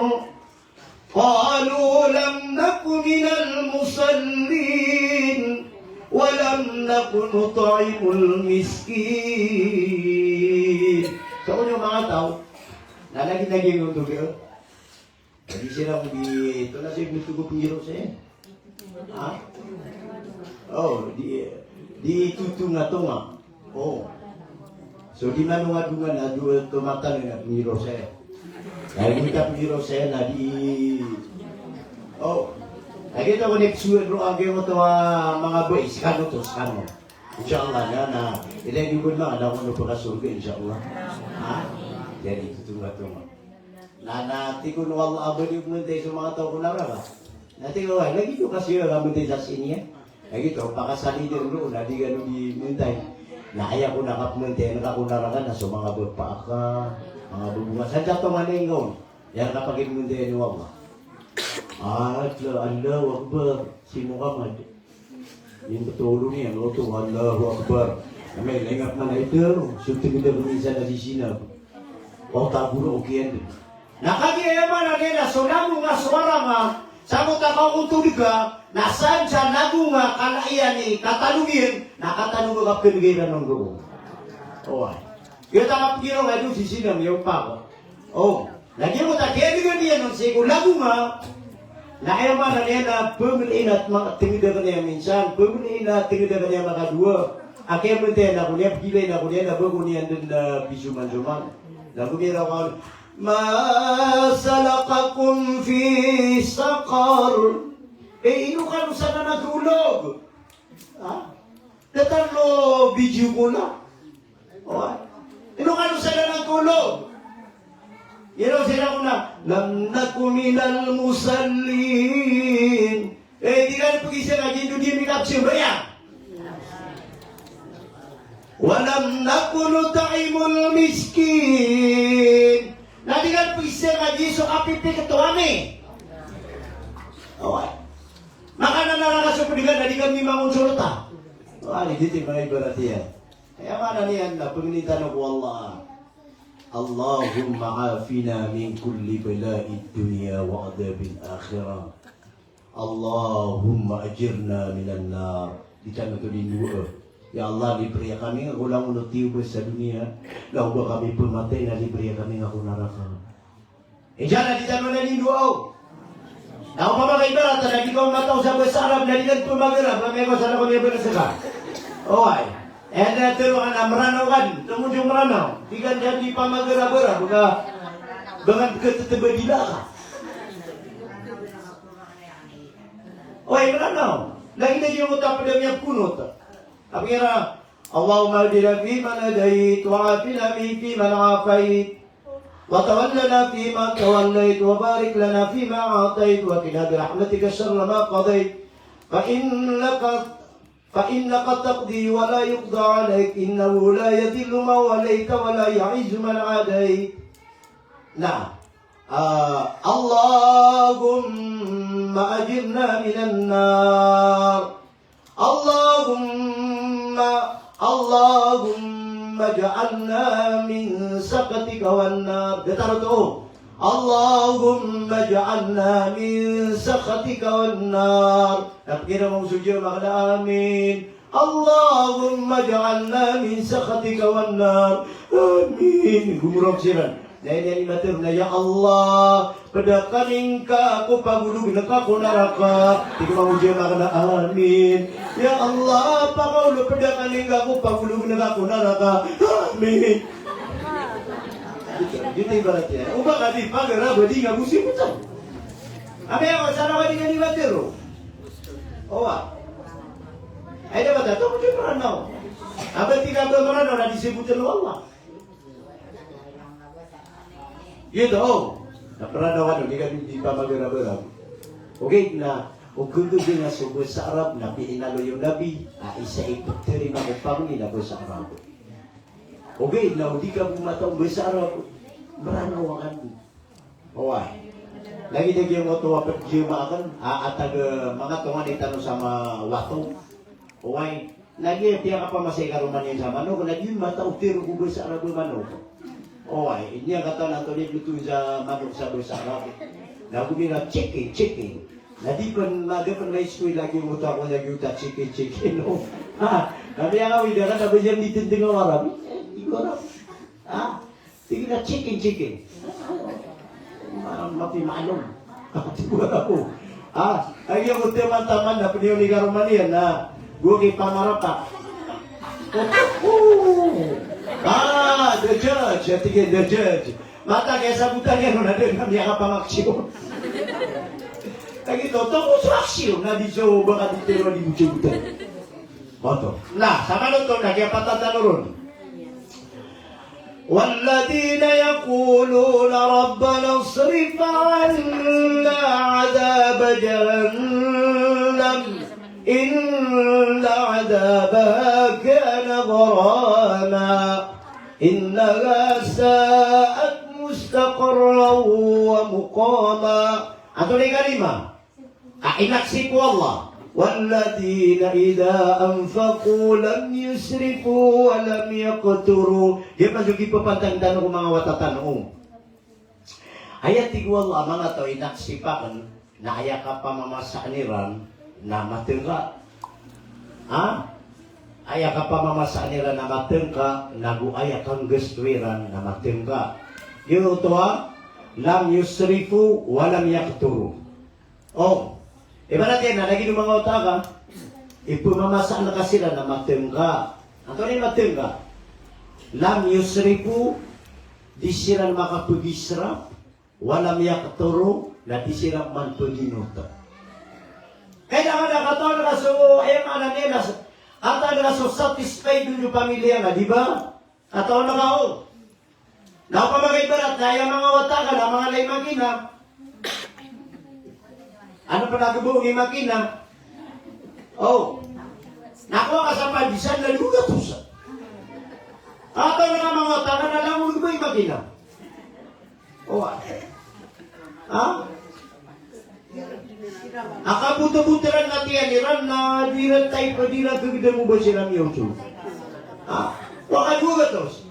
Qalu lam naku minal musallin wa lam naku nut'imul miskin. So, aya manga taw na lagid-lagid o togay. Di siran di, ito na si Ibnu Tugo pengiro saya. Ha? O, di, di tutunga-tunga. O. So, di manongadongan a dowa tomatan na pengiro saya. Lagid a pengiro saya na di, o. Lagid a ko ni psuwed ro agi mo to a manga bai, skano to, skano. Insha Allah, na, na, ilay di ko na, na ko no pagkasurga, insha Allah. Ha? Jadi, tutunga-tunga. Na, na, tig o Allah, a ba di mentay so manga taw ko naraka. Na tig o Allah, lagid o kasi a mentay sa siniya. Lagid o, pakasalidan o, na di kano di mentay. Na aya ko na kapmentay, na ka ko naraka, na so manga bapa aka, manga baba nga. Sa dato nga na ingkaw. Aya kapakimnda iyan o Allah. Ah, Allahu Akbar, si Muhammad. Imbtoon iyan oto, Allahu Akbar. Amay lingap man a ito, so tgd a minsan a sisina. O tagoro o kiyan. Na kagiya aya maana niyan na so lagonga so waranga, sa mota ka oto dga, na san sa lagonga kala iyan i katalog iyan, na katalog a kapkn gairan on go. Oway. Iyo ta kapgiro nga do sisina miyo pa ko. O. Na giyoto a kiyadgan iyan on sii ko lagonga, na aya maana niyan na pmlin a tma-, tngd akn iyan minsan, pmlin a tngd akn iyan makadowa. A kiyamntayan ako niyan, pgilayn ako niyan, na ba ako niyan dn, ah, pisomansoman. Na gomiraw ka, "Ma salakakum fi saqar?" Eh, ino kano sa na nagolog? Ha? Datar o video ko na. Oway. Ino kano sa na nagolog? Ino sira ko na, "Lam naku minal musallin." Eh, di kano pgisngaji, ino di mikapsimbayang? "Wa lam naku nut'imul miskin." Na di kano pgisngaji so kapipikto ami. Oway. Makanan a raka so pd iyan na di kami mangonsolta. Wah, di titip a ibarat iyan. Aya maana niyan na pangnin tano ko Allah. Allahumma afina min kulli bala'id dunya wa adhabil akhirah. Allahumma ajirna minan nar. Di tano oto di ndoa. Ya Allah, libri kami nga ko langon o tiyoba sa doniya. Na o ba kami pmatay na libri kami nga ko naraka. Iyan na di tano na di ndoa. Na opama ka ibarat na di ka matao sa bahasa Arab na di ka pmagarab, na miyakaw sa na ko niya bahasa ka. Oway. Aya na tero ka na Mranaw kan, tomo so Mranaw. Di ka di pamagarab-arab, ka ba ka khatataba dila ka. Oway, Mranaw. Lagid a giyoto a pd a miyapkunot. Apiya iran, Allahumma ihdina fiman hadait, wa afina fiman afait. Wa tawallana fima tawallait, wa barik lana fima a'tait, wa qina bi rahmatika sharra ma qadait. Fa innaka, fa innaka taqdi wa la yuqda alaik, innahu la yadhillu man walait, wa la yu'izzu man adait. Naam. Ah, Allahumma ajirna minan nar. Allahumma, Allahumma ij'alna min sakhatika wan nar. Datar oto. Allahumma ij'alna min sakhatika wan nar. Na pkira mambo so jamaah na amin. Allahumma ij'alna min sakhatika wan nar. Amin. Gomorok siran. Na aya niyan i matharo na, "Ya Allah, pd akn ingka ko pagologn ka ko naraka." Tig mambo so jamaah na, "Amin." "Ya Allah, pakaolo, pd akn ingka ko pagologn ka ko naraka." Amin. Giyoto, giyoto ibarat iyan. O ba ka di pagarab a di nga bo sibotan. Amin, aya ka sa na ka di nga di matharo. Oway. Ay, dapat a tomo di Mranaw. A ba tig a ba Mranaw na di sibotan o Allah. Giyoto, o. Na Mranaw kano, di ka di pamagarab-arab. Ogaid na, o gagawii nga so bahasa Arab na pinaloy o Nabi a isa i ptharoon ko pangni na bahasa Arab. Ogaid na o di ka bo matao bahasa Arab, Mranaw kano. Oway. Lagid a giyoto a pd jamaah akn, a, a taga, eh, manga tonganay tano sa Mawatong. Oway. Na giya piyakapamasay karoma niyan sa manok, na di matao tero ko bahasa Arab a manok. Oway, iniyan katawan antonaa i ploton sa manok sa bahasa Arab. Na gomiraw chicken, chicken. Na di pn, na di pn na-explain lagid o mota ko lagid o ta chicken, chicken, no? Ha, na miyakawid akn na ba iyan di tndg o Arab. Eh, di ko Arab. Ha? Tig iyan a chicken, chicken. Ma-, mati maalom. Tig iyan a ko. Ah, lagid o taman-taman na pd iyan i karoma niyan na go ki pamarata. Ah, the judge, tig iyan, the judge. Mata kaya sabotan iyan on na da a miyakapangaksiyon. Lagid oto, tomo so aksiyon na di so ba ka di tero a di bo sabotan. Oto. Na, sa manoto na kiyapatataroon. والذين يقولون ربنا اصرف عنا عذاب جهنم إن عذابها كان غراما إنها ساءت مستقرا mustaqarran wa muqama. Antonaa i kalima a inaksip o Allah? Walladhina idha anfaqu lam yusrifu wa lam yaqturu. Giya pn so kipapantag tano ko manga wata tano. Aya tig o Allah a manga taw a inaksip akn na aya kapamamasaan iran na matngka. Ha? Aya kapamamasaan iran na matngka, nago aya kanggasto iran na matngka. Giyoto a lam yusrifu wa lam yaqturu. O, ibarat iyan na lagid o manga wata ka, ipmamasaan ka siran na matngka. Antonaa i matngka? Lam yusrifu, di siran makapag-israf, wa lam yaqturu, na di siran man pginot. Kailangan na katawan ka so, aya maana niyan na, katawan ka so satisfied on so pamilya nga, di ba? Katawan ka, o. Na opama ka ibarat na aya manga wata ka na manga lay makina. Ano pn a gboong i makina? O. Na kowa ka sa padisan na dowa gatos. Katawan ka manga wata ka na langon gboong i makina. O, a. Ha? A kabotobot iran na tiyan iran na di iran type, di iran gagdam o ba siran miyaoto. Ha? Wa ka dowa gatos.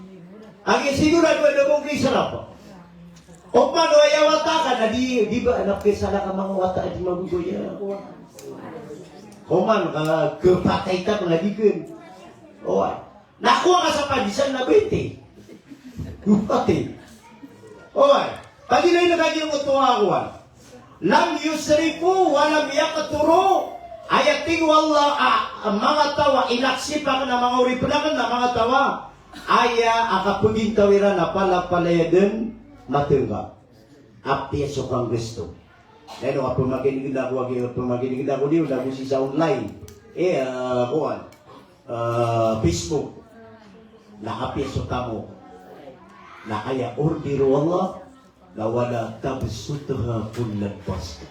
Agi sigurado a da bo kay sarapa. Opama o aya wata ka na di, di ba, na pkasala ka manga wata a di magogoya. Koman ka, kapatay ta pn a di kn. Oway. Na kowa ka sa padisan na bente. Bente. Oway. Pagilay na kagiya oto a kowan. Lam yusrifu wa lam yaqturu. Aya tig o Allah a, a manga taw a inaksip akn a manga oripn akn na manga taw a aya a kapagintaw iran na palapalaya dn matngka. Apiya so kanggasto. Na ino a pamakin'g ako, agi pamakin'g ako niyo, nago sii sa online. E, a, kowan. A, Facebook. Na apiya so tamok. Na aya order o Allah, na wala tabsutha kullal bast.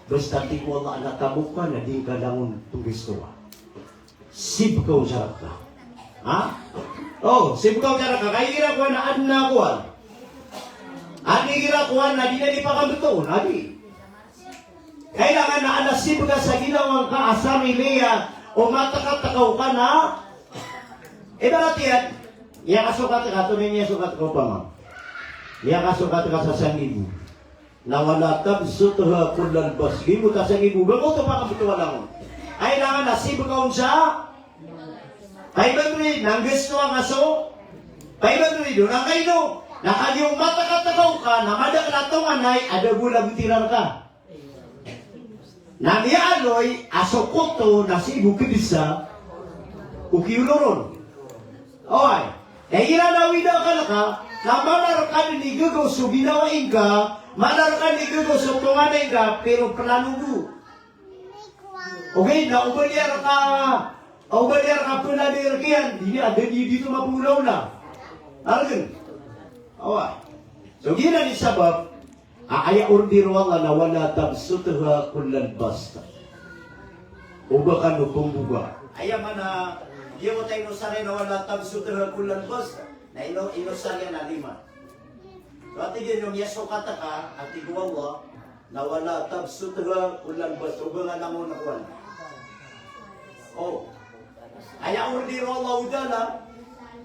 Basta tig o Allah na tamok ka, na di ngka langon pnggastowa. Sibka on sa rka. Ha? O, sibka on sa rka. Ka igira kowan na adn a kowan. Adn igira kowan na di na di pakambtoon, a di. Kailangan na adn a sibka sa ginawa ngka a sarili a, o matakatakaw ka na. Ibarat iyan, miyakasokat ka, antonaa i miyasokat ka opama. Miyakasokat ka sa sangibo. Na wala tabsutha kullal bast. Giyoto a sangibo, ba ngka oto pakambtowa langon. Kailangan na sibka on sa five hundred, na nggastowa ngka so five hundred on, angkaino? Na kagiya o matakatakaw ka, na madakl a tonganay a da bo lagot iran rka. Na miyaaloy a so koto na sii bo kdsa o kiyolo ron. Oway. Igira na wida ka rka, na mala rka dn igagaw so ginawa ingka, mala rka dn igagaw so tonganay ngka, pero plano bo. Ogaid na o ba niyan rka, o ba niyan rka plano rkiyan, di niyan, a da di, di oto mapngolaola. Argn. Oway. So giyanan i sabap, a, aya order o Allah na wala tabsutha kullal bast. O ba kano pmboga. Aya maana, giyoto a inosar iyan na wala tabsutha kullal bast. Na ino, inosar iyan na lima. So, a tig iyan o miyasokat ka, a tig o Allah, na wala tabsutha kullal bast. O ba nga langon a kowan. O. Aya order o Allahu Ta'ala,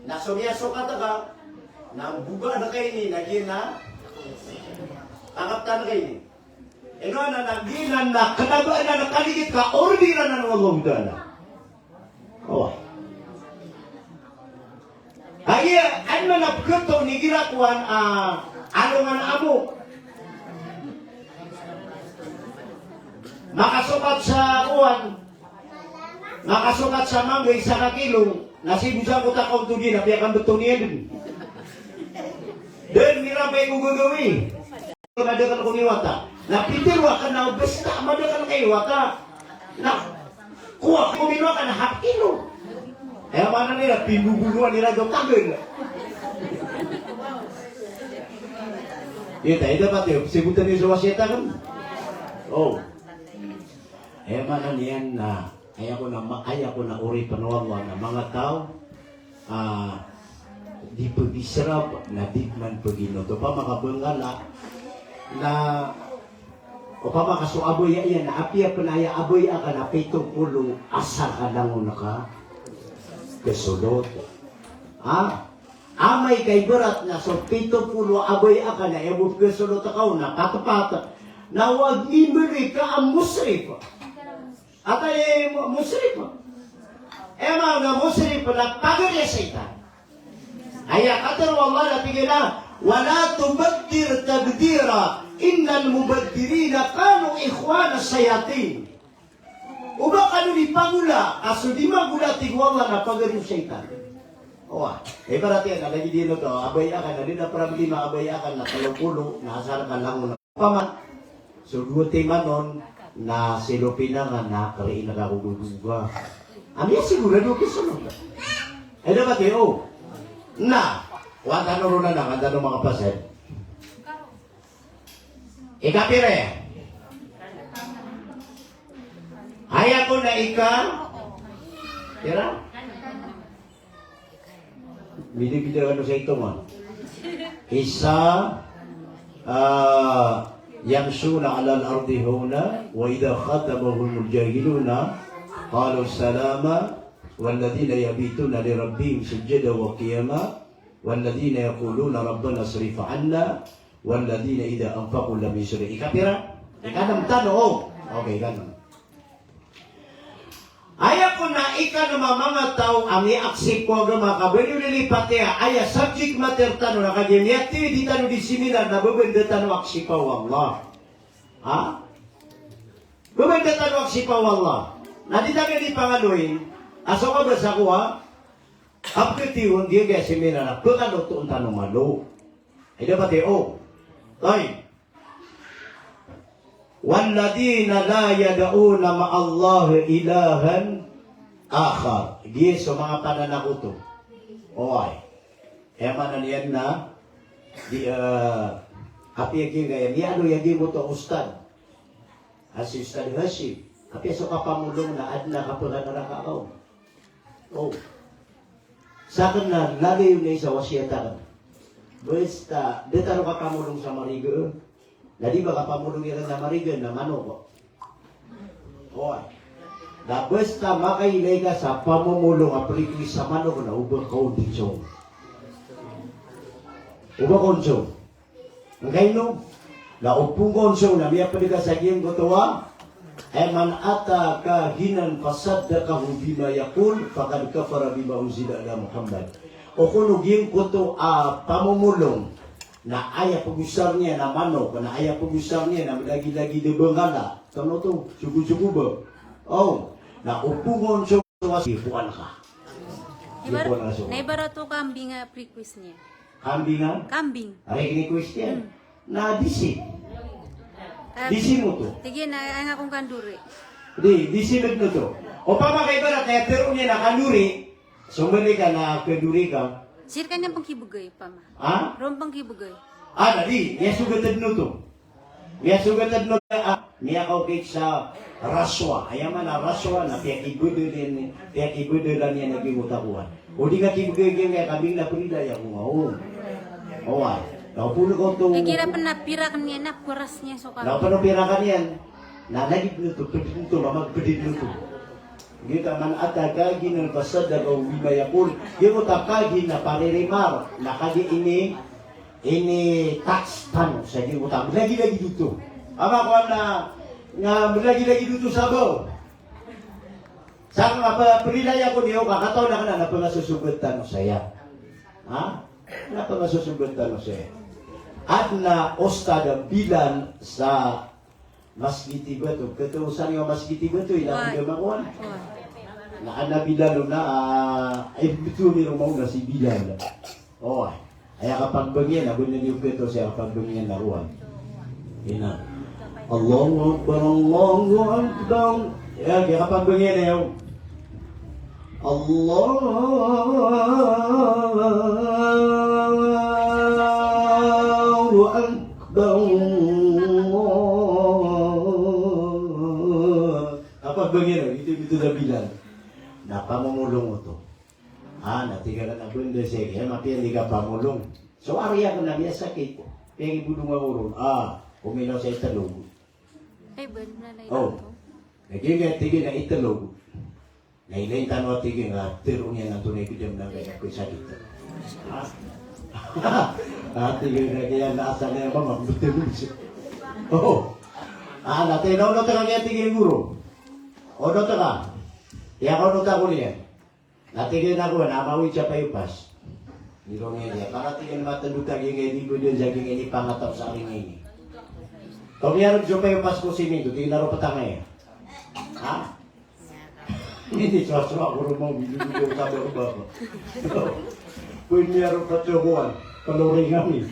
na so miyasokat ka, na mboga ngka ini, na giyanan, angkaptan ka ini. Ino anan a giyanan na kna ba anan a kaligit ka order anan o Allahu Ta'ala. Oway. Kagiya, adn man a pkhato igira kowan a alongan a amok. Makasokat sa kowan. Makasokat sa mangga isa ka kilo. Na sii bo sangkoto a kaonto di na piyakambto niyan dn. Dn mirampay ko gagawii. Madakl ko miwata. Na pitharo akn na basta madakl ka i wata. Na kowa ko miwata na half kilo. Aya maana niyan na pimbobonoan iran so tagan. Ita, ita pati, sibotan iyo so wasiyat akn. O. Aya maana niyan na, aya ko na ma-, aya ko na oripn o Allah na manga taw a, Di pagizerab na di man paginoto. Opama ka Bengala na, opama ka so abaya iyan na apiya pen aya abaya ka na pito polo, asar ka langon ka kesolot. Ha? Amay ka ibarat na so pito polo abaya ka na aya bo kesolot ka on na patepat, na o ag imberi ka a musrif. Atay mu-, musrif. Aya maana musrif na pagari a shaytan. Aya katharo o Allah na tig iyan a, "Wa la tubaddir tabdira, innal mubaddirina kanu ikhwana shayatin." Oba kano di pagola, ka so di magola, tig o Allah, na pagari o shaytan. Oway, ibarat iyan na lagid iyan oto, abaya ka na di na problema, abaya ka na telo polo, na asar ka langon. Opama, so dowa timan on na si Lupina nga na kariin ka ko gogoga. Ami a sigurado ko so nota. Ay, dapat iyo. Na, wata no rona na, wata no makapasad. Ikapira iyan? Aya ko na ika-, pira? Bida-bida kano sa itongan. Isa, ah, yamshuna alal ardi hawna, wa idha khatabahumul jahiluna, qalu salama, walladhina yabituna li rabbihim sujjadan wa qiyama, walladhina yaquluna rabbana srif anna, walladhina idha anfaqu lam yusrifu. Ikapira? Ikanm tano, o. Okay, ikanm. Aya ko na ikanm a manga taw a miyaaksipa o agama ka ba niyo lilipati a aya subject matter tano na kagiya miyatiyodi tano di seminar na bebenda tano aksipa o Allah. Ha? Bebenda tano aksipa o Allah. Na di tano di pangaloy a so kabasa ko a kapketiyon di aya seminar na pekalotoon tano malo. Ay, dapat iyo. Tayyib. Walladhina la yad'una ma'allahi ilahan akhar. Giya so manga pananakoto. Oway. Aya maana niyan na, di, eh, apiya giya, miyaaloy a giya oto ustad. A si Ustad Hashim. Apiya so kapamolong na aden a kapeganaraka ka on. O. Saken na lalayon na isa wasiyat aken. Basta, di tano kapamolong sa mariga. Na di ba kapamolong iran sa mariga na manok. Oway. Na basta makailay ka sa pamomolong a pelikwis sa manok na oba ka on di song. Oba ka on song. Angkaino? Na o phoon ka on song na miyaped ka sa giyangkoto a, eh, man ata kahinan fasaddaqahu bima yaqul faqad kafara bima unzila ala Muhammad. O kono giyangkoto a pamomolong na aya pegosar niyan na manok, na aya pegosar niyan na melagilagid a Bengala. Tano to, sogosogo ba? O, na o phoon ka on song Ibarat, na ibarat o kambing a request niyan. Kambing a? Kambing. Ari request niyan. Hmm. Na disi. Ah, disi mo to. Tig iyan a, aya ngka kon kandori. Di, disi mo to. Opama ka ibarat na tero niyan na kandori. Sombali ka na kandori ka. Sii rkaniyan pengkibegay, opama. Ha? Ron pengkibegay. Ah, na di, iya sogat a dn oto. Miyasogat a dn oto a, miyakaokit sa rashwa. Aya maana a rashwa na piyakibedel iyan, piyakibedelan iyan a giyangkoto a kowan. O di nga kibegay giyangkaya kambing na perila iyan ko nga on. Oway. Na o phoon ka oto. Igira pen na pira kaniyan na peras niyan so kambing. Na o phoon o pira kaniyan. Na lagid oto, peded oto, mamagpeded oto. Giyoto a man ata kahinan fasaddaqahu bima yaqul. Giyoto a kahin na paririmar. Na kagiya ini Ini tax tano sa giyangkoto a melagilagid oto. Ama ko ana nga melagilagid oto sa baw. Sa nga pa-, perilaya ko niyo ka katawan aken a na pengasosogat tano saya. Ha? Na pengasosogat tano saya. Aden a Ustad Bilal sa Masgit Ibato, ketosan iyo Masgit Ibato, ina ko dama kowan. Na ana Bilal na, ah, ay, betul ni roma ona si Bilal. O, aya kapagbangiyan, ago na niyo keto siya kapagbangiyan na kowan. Ina. Allahu Akbar, Allahu Akbar. Ya, kaya kapagbangiyan na iyo. Allahu Akbar. Kapagbangiyan, ito, ito sa Bilal. Na pamomolong oto. Ah, na tig iyan a benda sii, eh, mapiya di ka pamolong. So, ari ako na miyasakit. Piyagibodong ako ron. Ah, ominaw sa italo. Ay, benda na Oh. Ito. Lagi nga tig iyan a italo. Na ilay tano a tig iyan a tero niyan antonaa i bida manga gaya ko sakit. Ah. Ah, tig iyan a kaya na asal niyan ba, mabutol. Oh. Ah, na tinaw na tanga niyan tig iyan guro. Onot ka. Iya ka onot ako niyan. Na tig iyan a kowan, na mawid sa payopas. Nilong iyan iya. Para tig iyan matandog ka giyangkai a di ko dn sa giyangkai a inipangataw sa aring ini. Kaw miyarog so payopas ko simento, tig iyan a ropet angka iya. Ha? Ini soasoa ko roo mawid, lolog ko sa baba. Pwede niya ropet so kowan, paloring ami.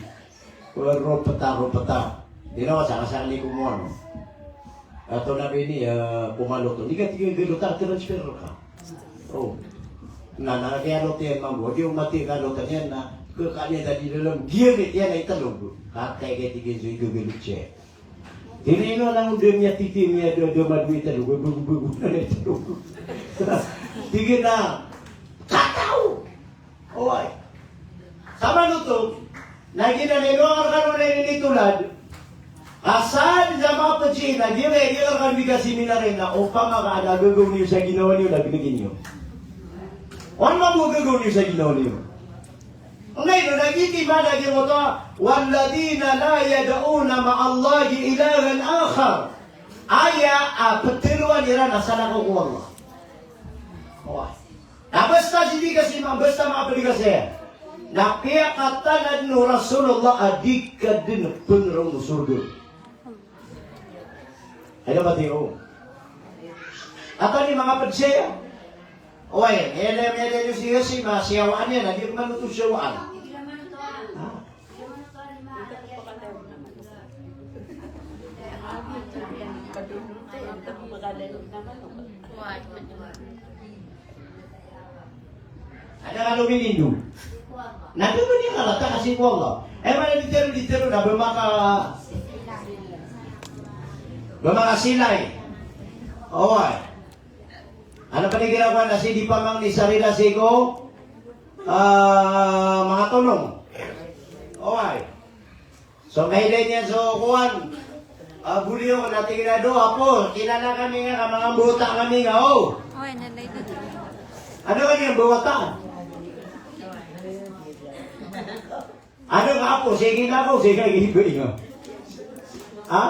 Ropeta, ropeta. Di na wasa, wasa ni komowan. Ato na bini, eh, komaloto. Di ka tig iyan galotan, transfer ka. Oh. Na, na, kiyalotan iyan mambo. Di omati kalotan iyan na, kekaniyan tadi dalam. Giya ni, iyan ay talog. Katay kay tig iyan so igagalotan iyan. Di na ino lang, di niya titi niya, do, do, madwi talog. Bago, bago na niya talog. Tig iyan a, kataw! Oway. Samanoto, na giyanan i ino rkano na initolad. Asar sa manga pd sii na giya, giya rkano di ka seminar iyan na opama ka adn a gagaw niyo sa ginawa niyo na bingi niyo. Oway, mambo gagaw niyo sa ginawa niyo. Angkaino na giya i maana giyangkoto a, "Walladhina la yad'una ma'allahi ilahan akhar." Aya a ptharoon iran a salakaw ko Allah. Oway. Na basta sii di ka sii ma-, basta manga pd ka saya. Na piyakatanad o Rasulullah a di ka dn pngroon o sorga. Ay, dapat iyo. Ato ni manga pd saya. Oway, ele, ele, ele, si, si, ma, siyawaan iyan, na di man oto siyawaan. Ha? Adn a kalomin indo. Na di ba niyan kalata ka sii ko Allah. Eh, mana di tero, di tero na ba maka, ba makasilay. Oway. Ano panigira ko na sii di pamangni sa rila sii ko, ah, manga tolong. Oway. So, mailay niyan so kowan. Ah, boliyo, na tig iyan a, "Do, apo, kilala kami nga, ka manga mbawata kami nga, o." Oway, na lay dito. Ano ka niyan mbawata? Ano ka, apo, sige na ako, sige, iba, iba. Ha?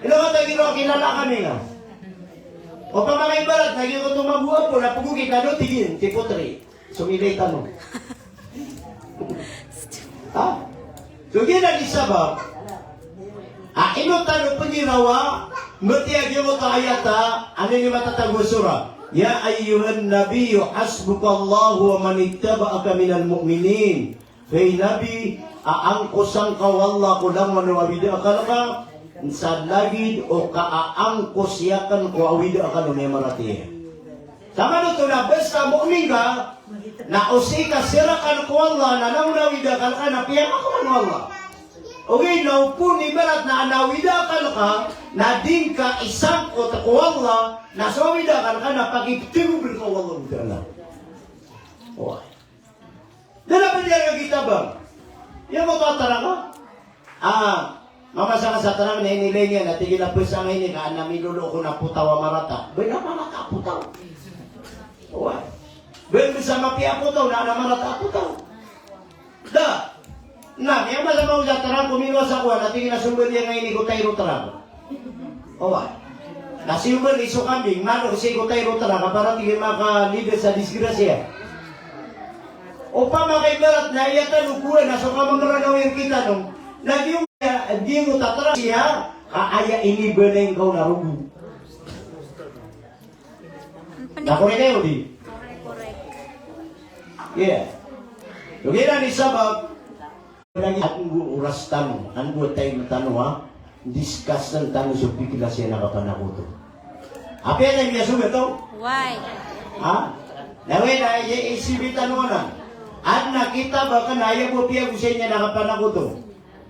Ino ka tagi ro, kilala kami nga. Opama ka ibarat, lagi ko tomago apo, na pagokit, ano, tig iyan, tipotri. Somilay tano. Ha? So, giyanan i sabap a ino tano pngirawa, matiya giyoto a ayat a, ano ini matatago a sura. Ya ayyuhan nabiyyu hasbukallahu wa manittaba'aka minal mu'minin. Hay Nabi, a angkosan ka o Allah ko langowan o awida akal ka, sa lagid o kaangkos iyan ko awida akal o miyamaratiyaya. Samanoto na basta mu'min ka, na o sii ka sirakan ko Allah, na langon a awida akal ka, na piyamakowan o Allah. Ogaid na opama ibarat na adn a awida akal ka, na di ngka isangkot ko Allah, na so awida akal ka na pakiptero bn ko Allah Ta'ala. Oway. Da na pd iyan a kitab a. Iya mo pataranga. Ah, mamasa ka sa tarang na inilay niyan, na tig iyan a pd sangkai ini, ka adn a milolo ko na potaw a marata. Ba na marata a potaw? Oway. Ba na sa mapiya a potaw, na adn a marata a potaw. Da. Na, miyamasa mambo sa tarang ko milo sa kowan, na tig iyan a sombal iyan a ini ko tayro tarang. Oway. Na siyombal i so kambing, manok sii ko tayro tarang, ka para tig iyan a makalidas sa disgrasya. Opama ka ibarat na aya tano kowan na so kamamranaw iyan kitano. Na di, di ngka tatarang siya, ka aya inibanay ngka on na rogo. Na korek ayo di? Korek. Iya. Ogaid na i sabap. Adn bo oras tano, adn bo time tano a discuss tano so bigla siya na kapanakoto. Apiya na miyasogat o? Why? Ha? Na oway na i-, isibay tano anan. Adn a kitab a kna aya bo piyagosay niyan na kapanakoto.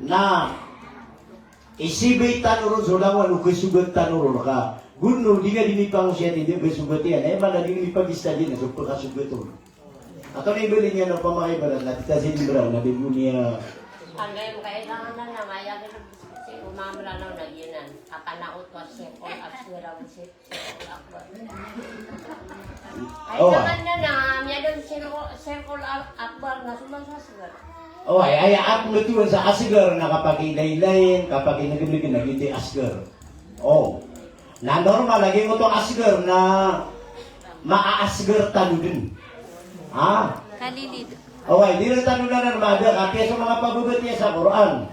Na isibay tano ron so langowan o kasogat tano ron ka. Gono di nga di mipangosay a di nga kasogat iyan. Aya maana di nga mipag-study na so pkasogat on. Ato na ibali niyan o pamakaibara na tita si Ibrahim na di bo niya. Angay mo kailangan na na maya ko si Umam Ranaw na giyanan. Akan ako to si Paul Aswera Usit. Ay, oh, naman na na, miyadam Sirkul, Sirkul Ak-, Akbar na suman sa Asgar. Oh, ay, ay, ako nga tuwan sa Asgar na kapag inaylayin, kapag inagimligin na giti Asgar. Oh. Na normal lagi mo to Asgar na maaasgar tano dn. Ha? Kalilid. Away, di rin tano na nan mada, kapiya so manga pababatiya sa Quran.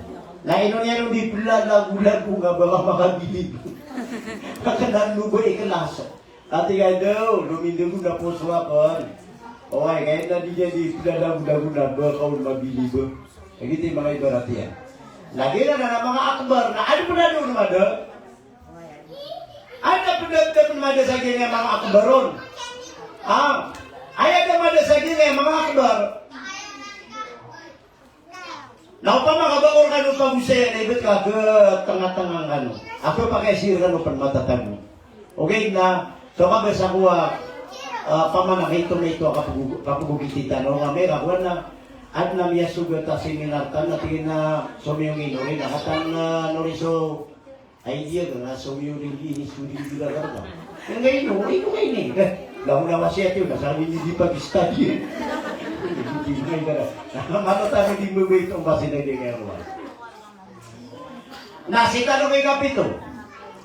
Na ino niyan di plalagulago nga ba nga makabilib. Kanan mo ba ikhlas? Ati ka daw, lumindago na poso akn. Away, kaya na di niyan di plalagulago na ba kaon mabilib. Lagi ti manga ibarat iyan. Lagi na na manga akbar, na ano pn na doon mada? Adn a pn da, da pn mada sa giyangkaya manga akbar on. Ah, aya da mada sa giyangkaya manga akbar. Na opama ka ba ko rkano pagosayan na ibt ka a tnga-tnga ngkano. Ako pakay sii rkano pn matatago. Okay na, so ka ba sa kowa, ah, pamana ka ito na ito a kapgo-, kapgogitan tano nga mera kowan na, adn a miyasogat a seminar tano, tig iyan a somiyong ino, ino, katan, ah, nori so Ay, di a, nga so iyo di, di, di, di, di, di, di, di. Nga ino, ino ka ini. Eh, langon a wasiyat iyo, na sa ini di pag-study. Di, di, di, di, di. Mano tano di mbabay itong basi na di nga ruwa. Na, sii tano ko ikapito.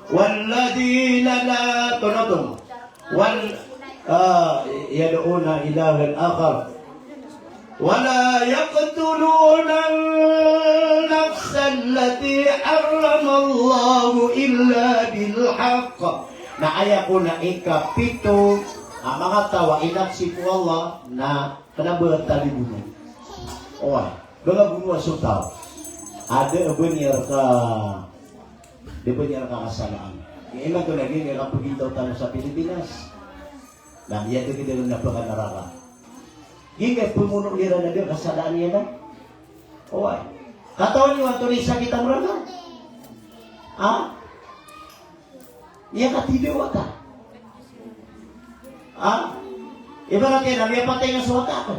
Walladhina la, tonotong. Wal-, ah, yad'una ilahan akhar. Wala yaqtuluna an-nafsa allati harramallahu illa bil haqq. Na aya kon a ikapito a manga taw a inaksip o Allah na kna ba talibono. Oway, ba nga bonoa so taw a da a ba niyan rka, da a ba niyan rka kasalaan. Imanto na giyangkaya kapagintaw tano sa Pilipinas. Na miyatagid iran na pkanaraka. Giyangkaya pmono iran na da a kasalaan iyan a. Oway. Katawan iyo antonaa i sakit a mranaw? Ha? Miyakatida o wata. Ha? Ibarat iyan a miyapatay nga so wata ko.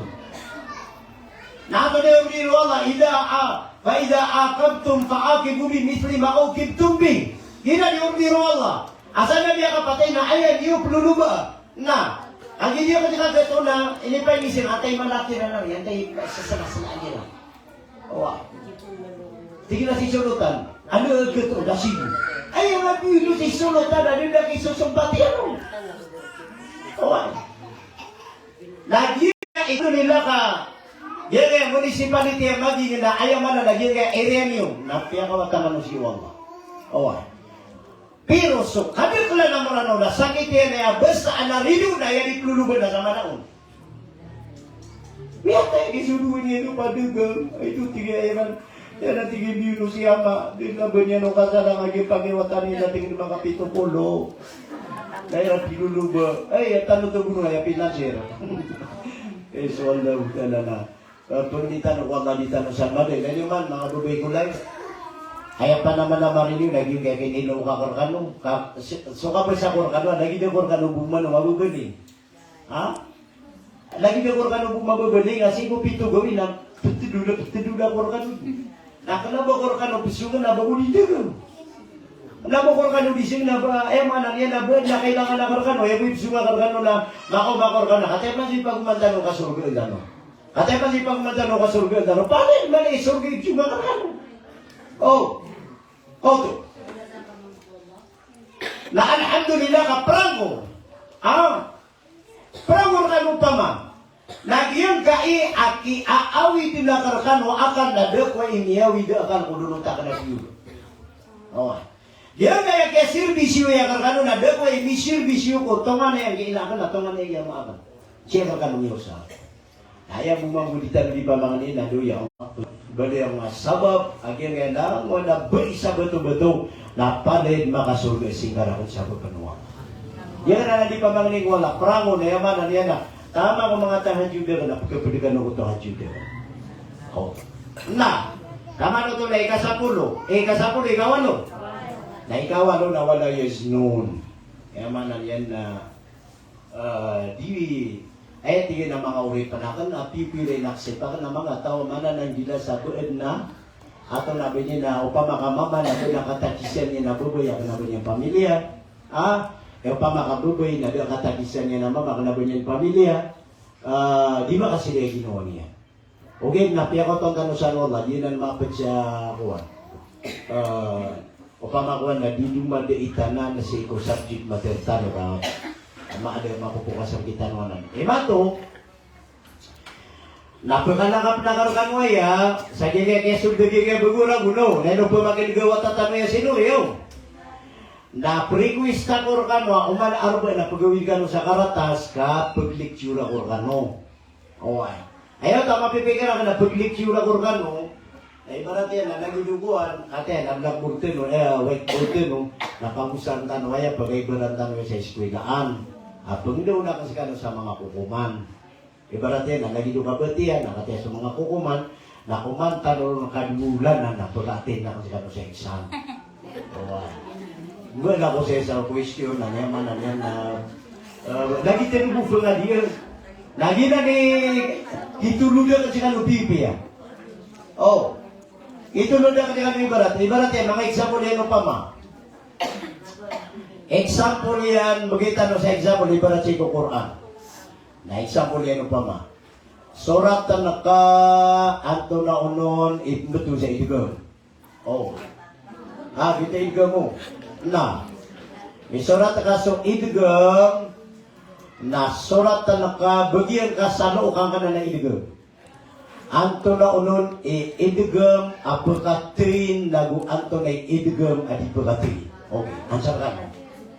Na antonaa i order o Allah, idha a-, fa idha aqabtum fa aqibu bi mithli ma uqibtum bih. Giyanan i order o Allah. Asar na miyakapatay na aya niyo plolobaa. Na, a giya di a kagato na, inipay misir, antaa i malati na na, antaa i sasala-salaan iran. Oway. Tig iyan a si Solotan, ano a gato, da sibo. Ay, ang abuelo si Solotan, ano na kisosompat iyan, o. Oway. Lagi na ito nila ka, giyangkaya municipality a maging na aya maana na giyangkaya area niyo, na piyakawatan kano si Allah. Oway. Pero so kadaklan a Mranaw na sakit iyan a aya basta a narido na aya di ploloba na sa Mranaw. Miyatay ki so dowa niyan o padagang, ay, ito tig iyan a, iyan a tig iyan a biyono si ama, di na ba niyan o kasalaan a giya pakiwatan iyan a tig iyan a makapito polo. Na iran ploloba, ay, aya tano to bono aya pinasir. Eh, so Allahu Ta'ala na. Pn di tano ko Allah di tano san mabaya. Lagid man, manga babay ko lay. Aya panamanamar iyo na giyangkaya kinilowka ko rkano. Ka, si, so kabasa ko rkano, lagid ako rkano bo man o mababaloy. Ha? Lagid ako rkano bo mababaloy, nga sii ko pito gawii na ptdola, ptdola ko rkano. Na kna ba ko rkano pzongan na ba ko di dn. Na ba ko rkano di sing na ba, aya maana niyan na ba, na kailangan ako rkano, aya bo i pzongan ko rkano na, makaoma ako rkano. Kataya man sii pagoman tano kasorgaan tano. Kataya man sii pagoman tano kasorgaan tano. Palaya man i sorga i pzongan ko rkano. O. Oto. Na alhamdulillah ka prangko. Ah. Prangko rkano opama. Na giyangkai a kiaawid akn rkano akal na da ko i miyaawid akal ko doon o takna biyo. Oway. Giyangkai a kiyaserbisyo akn rkano na da ko i miserbisyo ko tonganay a giya akn na tonganay a giya ama akn. Sii rkano miyosa. Aya bo mambo di tano di pamangnin a doya. Bali a manga sabap a giyangkaya na langon a ba i sa batobato na palaya makasorga sii ngka rakn sa bapanowa. Giyangkaya na di pamangnin ko Allah, prangko na aya maana niyan na taman ko manga tahajjud akn na pkapd kano ko tahajjud akn. O. Na, taman oto na ikasapolo, eh, ikasapolo, ikawalo. Na ikawalo na wala yaznun. Aya maana niyan na Ah, di, Aya tig iyan a manga oripn akn a pipiya iran a ksipakn a manga taw a manananggila sa baad na, ato na ba niyan na opama ka mama na ba niyan katakisan iyan a babay a kna ba niyan pamilya. A, e opama ka babay na da katakisan iyan a mama a kna ba niyan pamilya. A, di makasila i ginawa niyan. Ogaid na piyakoton tano sa Allah, di nan mapd sa kowan. A, opama kowan na di dn madait anan sii ko subject matter tano ka, ama ada mapopokas a kitano anan. Imanto, na pkhanakapn akn rkano aya, sa giya kiyasold a giya kiyabago ragon o, na ino pn makin'g a wata tano aya sino iyo. Na prequest ako rkano a oman a arba na pgawid kano sa karatas ka paglecture ako rkano. Oway. Aya ta mapipikir akn na paglecture ako rkano. Na ibarat iyan na lagid o kowan, ati na blackboard tano, e, whiteboard tano, na pagosaan tano aya pagaibarat tano sa eskwelaan. A pngdaon akn skano sa manga kokoman. Ibarat iyan na lagid o kabatiya, na katiya so manga kokoman, na koman tano ron kadolanan na pag-attend akn skano sa exam. Oway. Ngka na ko sa isa question na niyan man na niyan na, e, lagid tano bo pangadiyan. Lagid na ni kitolod akn skano pipiya. O. Kitolod akn skano ibarat. Ibarat iyan, manga example iyan opama. Example iyan, bgay tano sa example, ibarat sii ko Qur'an. Na example iyan opama. Soratn ka antonaa onon i pmbtowan sa idgham. O. A, giyoto i idgham o. Na. Misorat ka so idgham, na soratn ka, bagian ka sa lookan ka na na idgham. Antonaa onon i idgham a pkatrin nago antonaa i idgham a di pkatrin. Okay, answer kano.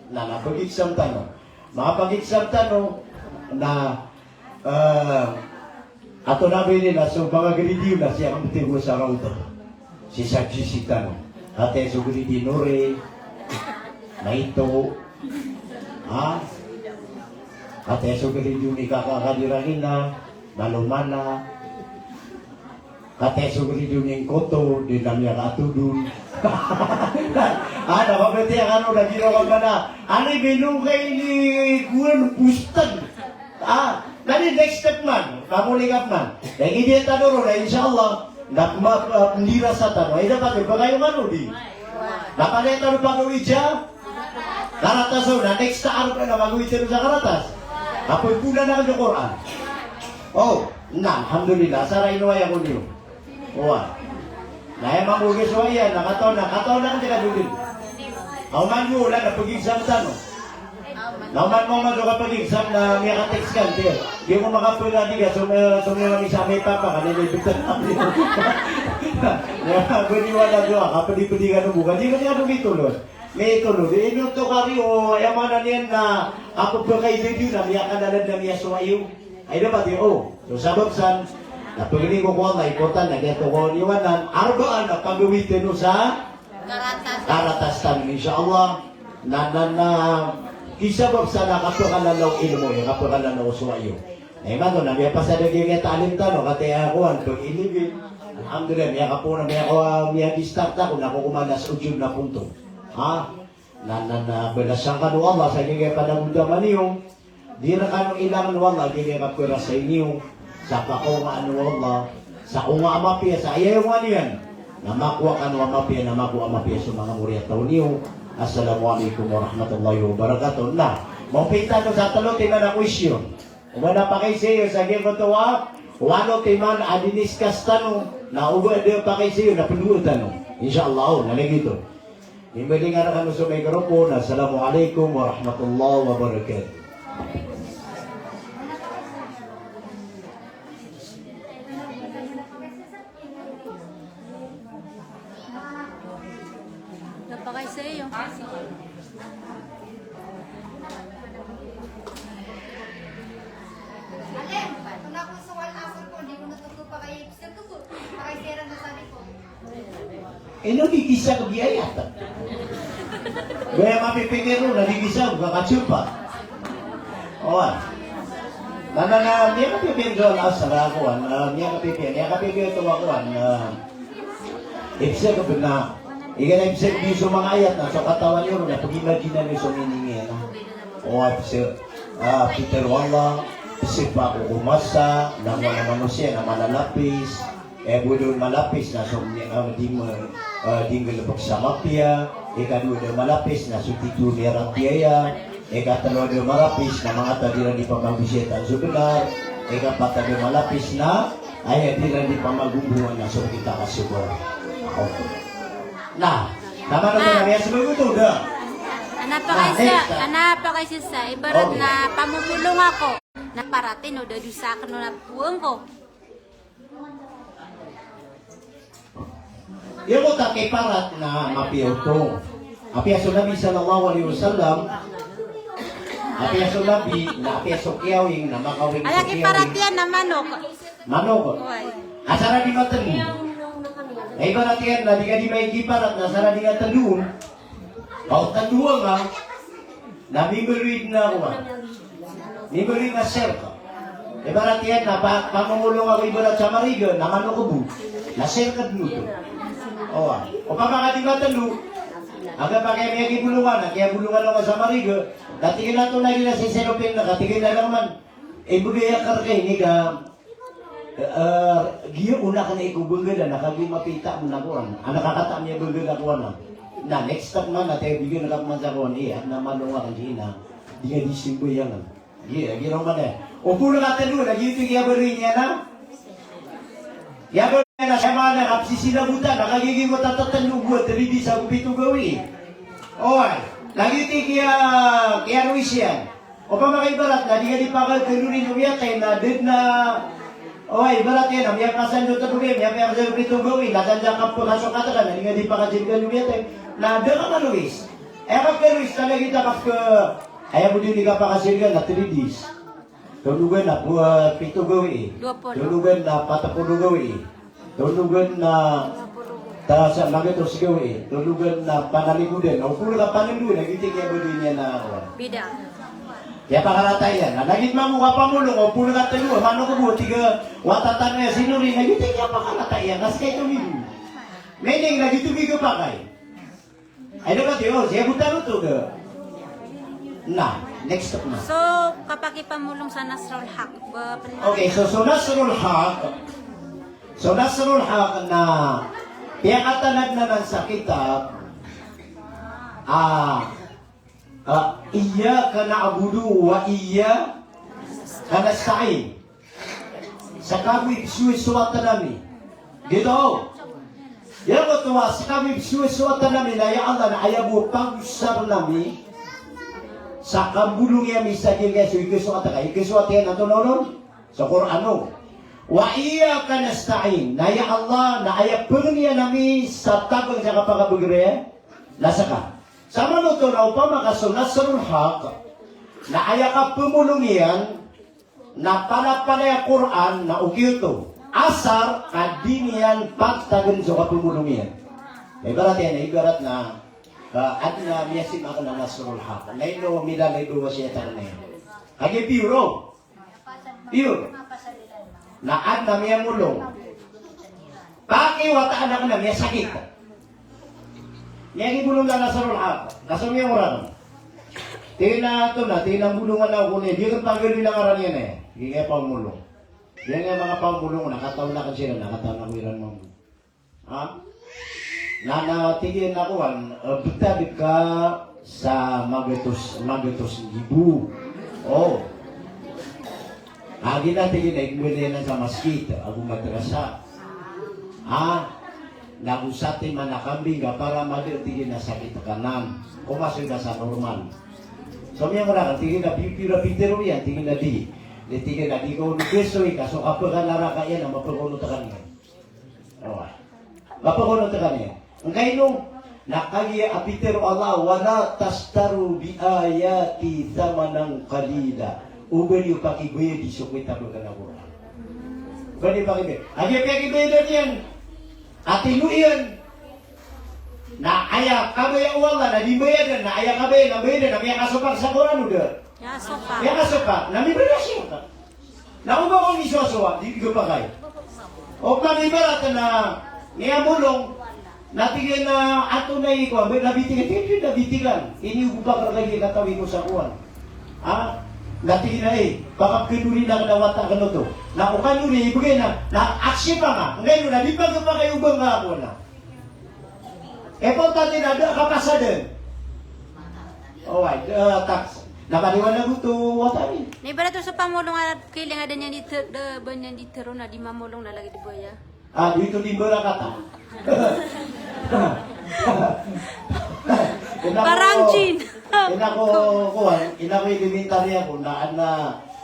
Na, na pag-exam tano. Makapag-exam tano, na, e, ato na ba ini na so manga grade iyo na sii ko manga tig o sa rawda. Sii sa G C tano. Katiya so grade iyo Nori, Naito. Ha? Katiya so grade iyo ni Kaka Kadirangina, Malomana. Katiya so grade iyo ni Ngkoto, di na miyakatodon. A, na kabatiya kano na ginawa ka mana. Ani binongkay ni kowan, bostag. A, na di next step man, kamolikap man. Na giya tano ron, na insha Allah, na ma-, ma-, ndirasa tano. Ay, dapat, e, bagayo kano di. Na palaya tano pagawid sa karatas o, na next sa arba na pagawid tano sa karatas. Apoy pula na kano Qur'an. O, na, alhamdulillah, sa ino aya ko niyo. Oway. Na aya mambo giya so aya, na katawan, na katawan akn di ka dodon. Aw man mo, na pag-exam tano. Na oman mo, oman so kapag-exam na miyaka-text ka, di, di ko makapagadi ka, so, e, so miyaka-exam i papa ka, na di btad. Ya, bani wala doa, kapdi-pdi ka no bo ka, di ka, di ka mitolod. Mitolod, di ino to kari o, aya maana niyan na, apo ba kay di na, miyakanalad na miyasowa iyo. Ay, dapat iyo, o. So, sabap san, na pagni ko ko Allah, important na giyoto ko niyawanan, arbaan na pagawid tano sa karatas. Karatas tano, insha Allah. Na, na, na, kisabap sa na kapakalalaw ilmo iyo, kapakalalaw sowa iyo. Na imanto na miyapasad a giya taalim tano, katiya kowan, pag-ilibin. Alhamdulillah, miyakapoon, miyaka-, miyadistart ako, na ko komanas ujud na punto. Ha? Na, na, na, balasan kano o Allah sa giya panagontaman iyo. Di rkano ilangan o Allah, giya kapirasay niyo sa pakaongaan o Allah, sa onga a mapiya, sa aya onga niyan. Na makowa kano a mapiya, na makowa a mapiya so manga moriyataw niyo. Assalamu alaikum warahmatullahi wabarakatuh. Na, maopit tano sa tlo timan a question. Oba na pakaiza iyo sa giyangkoto a walo timan a diniskas tano, na oba da pakaiza iyo na pndoa tano. Insha Allah, o, na lagid oto. Imbali nga rkano so microphone. Assalamu alaikum warahmatullahi wabarakatuh. Napakay sa iyo. Alim, ito na po sa wal asar ko, hindi ko natutupa kay Ibsen ko po. Pakay sa iyo na sabi ko. Ino di gisa ko di ayat. Gaya mapipikir ron na di gisa ko, kakatsupa. Owan. Na, na, na, miyakapipiya so al-asr a kowan, na, miyakapipiya, miyakapipiya oto a kowan, na, ibsa ka bnar. Igira ibsa ka di so manga ayat na, so katawan iyo na, pag-imagine niyo so meaning iyan, na. O, ibsa, a, pitharo o Allah, Sipa ko ko masa, na manga manosiya na malalapis, eh, bo da on malapis na so, eh, di ma-, eh, di nggalbk sa mapiya, ikadowa da malapis na so titho niyan a piya iyan, ikatlo da malapis na manga taw a di ran di pamagosiyatan so bnar, ikapat da malapis na aya di ran di pamagombongan na so kita kasoba. Na, tama na ba na miyasoba oto da? Ana, pakaiza, ana, pakaiza sa, ibarat na pamomolong ako. Na paratino da dosa akn o na bowang ko. Aya ko kaparat na mapiya oto. Apiya so Nabi sallallahu alaihi wasallam. Apiya so Nabi, na apiya so kiyawing, na makawing so kiyawing. Aya kiparat iyan na manok. Manok. Oway. Asar a di matndo. Na ibarat iyan na di ka di maikiparat na asar a di nga tndo. Kaw tndo nga, na mimbaloy na kowan. Mimbaloy na sirk. Ibarat iyan na pa-, pamomolong ako ibarat sa mariga, na manok bo. Na sirk dn oto. Oway. Opama ka di matndo, aya pa kay miyakibolongan, na kiyabolongan ako sa mariga, na tig iyan a to na gina sisirupin na ka, tig iyan a lang man. Ibgay akn rka ini ka, eh, giya on akn iko bnggalan, na kagiya mapita mo na kowan. Ana kakata miya bnggalan kowan na. Na next step man, na tig iyan a bigyan ka man sa kowan, iya, na malonga ka di na. Di nga di simbayangan. Giya, giya roman eh. O bo na katndo, na giya oto i kiyabaloy niyan na. Kiyabaloy niyan na sa manga kapsisilabotan, na kagiya giya ko tatatndo bo a three days ago pito gawii. Oway. Na giya oto i kiya-, kiyarowis iyan. Opama ka ibarat na di nga di pakatndo rin o miyatay na ded na, oway, ibarat iyan na miyapasando tano kay, miyapasando pito gawii, na sanda ka pkasokat ka na di nga di pakatndo rin o miyatay. Na da ka malowis. Aya ka kalowis na lagid a ka pka-, aya bo di di ka pakasirgan na three days. Tondog na po, ah, pito gawii. Dua polo. Tondog na pat polo gawii. Tondog na ta sa magatos gawii. Tondog na panaligodan. O polo ka panaligodan, na giyoto i kiyabaloy niyan na, ah, bida. Kiyapakarata iyan. Na lagid mambo ka pamolong, o polo ka tlo, manok bo, tiga, wata tano iyan sinori, na giyoto i kiyapakarata iyan. Na ska ito mini. Meaning, na giyoto i kiyapakay. Ay, dapat iyo, siya buta luto ka. Na, next step na. So, kapakipamolong sa Nasrul Haq, ba, okay, so, so Nasrul Haq, so Nasrul Haq na piyakatanad na nan sa kitab, ah, ah, "Iyyaka na'budu wa iyyaka nasta'in." Ska bo i psosoatan ami. Giyoto. Giyoto a ska bo i psosoatan ami na ya Allah na aya bo pagosarn ami sa kambolongi ami sa giyangkaya so ikasoat ka. Ikasoat iyan a antonaa onon? So Qur'an o. Wa iyyaka nasta'in. Na ya Allah na aya pangnian ami sa tagang sa kapakabagr iyan na ska. Samanoto na opama ka so Nasrul Haq na aya kapamolong iyan na palapalaya Qur'an na okiyoto. Asar ka di niyan pagtagn so kapamolong iyan. Ibarat iyan, ibarat na, ah, adn a miyasima akn a Nasrul Haq. Na ino milalay dowa siya tagn iyan. Kagiya piyoro. Piyoro. Na adn a miyamolong. Pakiwataan akn a miyasakit. Miyagibolong ka Nasrul Haq. Kaso miyaoran. Tig iyan a to na, tig iyan a bolongan ako niyan. Di akn pagaloy na ngaran iyan eh. Di kaya pamolong. Di kaya manga pamolong na katawan akn siran, na katawan ako iran mambo. Ha? Na, na tig iyan a kowan, eh, btad ka sa magatos, magatos nggibo. O. Agi na tig iyan a igmada iyan sa masgit ago madrasa. Ha? Na go satiman a kambing ka para mada tig iyan a sakit ka nan. Komasoy ka sa normal. So miyaorang, tig iyan a pi-, pira pitero iyan, tig iyan a di. Di tig iyan a di ka on pesoy ka so kapkanaraka iyan a mapkaonot ka niyan. Awa. Mapkaonot ka niyan. Angkaino, na kagiya a pitharo o Allah, "Wala tashtaru bi ayati thamanan qalila." Oba niyo pakibayadi so kitab akn a Qur'an. Oba niyo pakibayadi. Kagiya piyakibayadan iyan. Ati no iyan. Na aya kabaya o Allah, na di bayadan, na aya kabaya, na bayadan, na miyakasopak sa Qur'an, oda. Miyakasopak. Miyakasopak. Na mibayad siya. Na oba ko misowasowa, di, di kapakay. O pag ibarat na miyamolong, na tig iyan a antonaa i kowan, ba, na bitikan, tig iyan a bitikan. Ini oba ko pakay kagiya katawi ko sa kowan. Ha? Na tig iyan a, eh, pakapkadori na kna wata kano to. Na o kano di, ibgay na, na aksipa nga. Ngayon na di pagpakay o bangga ako na. Importante na da kapasadan. Oway, da tax. Na kadiwan na goto wata ni. Na ibarat o so pamolong a kailangan da niyan di ter-, da ba niyan di tero na di mamolong na lagid bo aya. Ah, di ito di barakatan. Ina ko, Parang Chin. Ina ko, kuwan, ina ko i-commentary ako na, ana,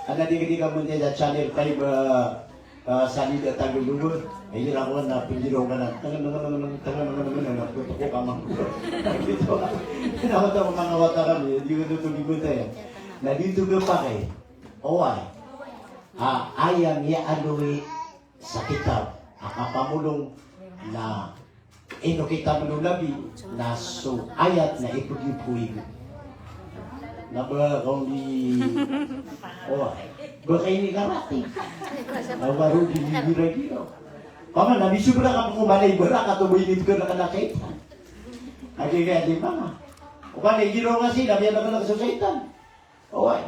ana di, di ka mo niya channel five, ah, ah, sa di da tago lugo. Ay, ina ko na pinjiro ka na. Tangan, tangan, tangan, tangan, tangan, tangan, tangan, tangan, tangan, tangan, tangan. Ina ko to, mga wata kami, di ko to, di ko to, eh. Na di to gapakay. Oway. Ah, aya miyaaloy sa kitab a kapamolong na ino kitab o Nabi na so ayat na ipagiyog ko igo. Na ba kaw di, o, ba kaw inikarati. Na ba ro di gira-gira. Paman, na misobra ka pn ko manay barakat o ba inibgay ka na kaitan. Agi kaya di mama. O ba na igiro nga sii, na miyabagal ka so saitan. Oway.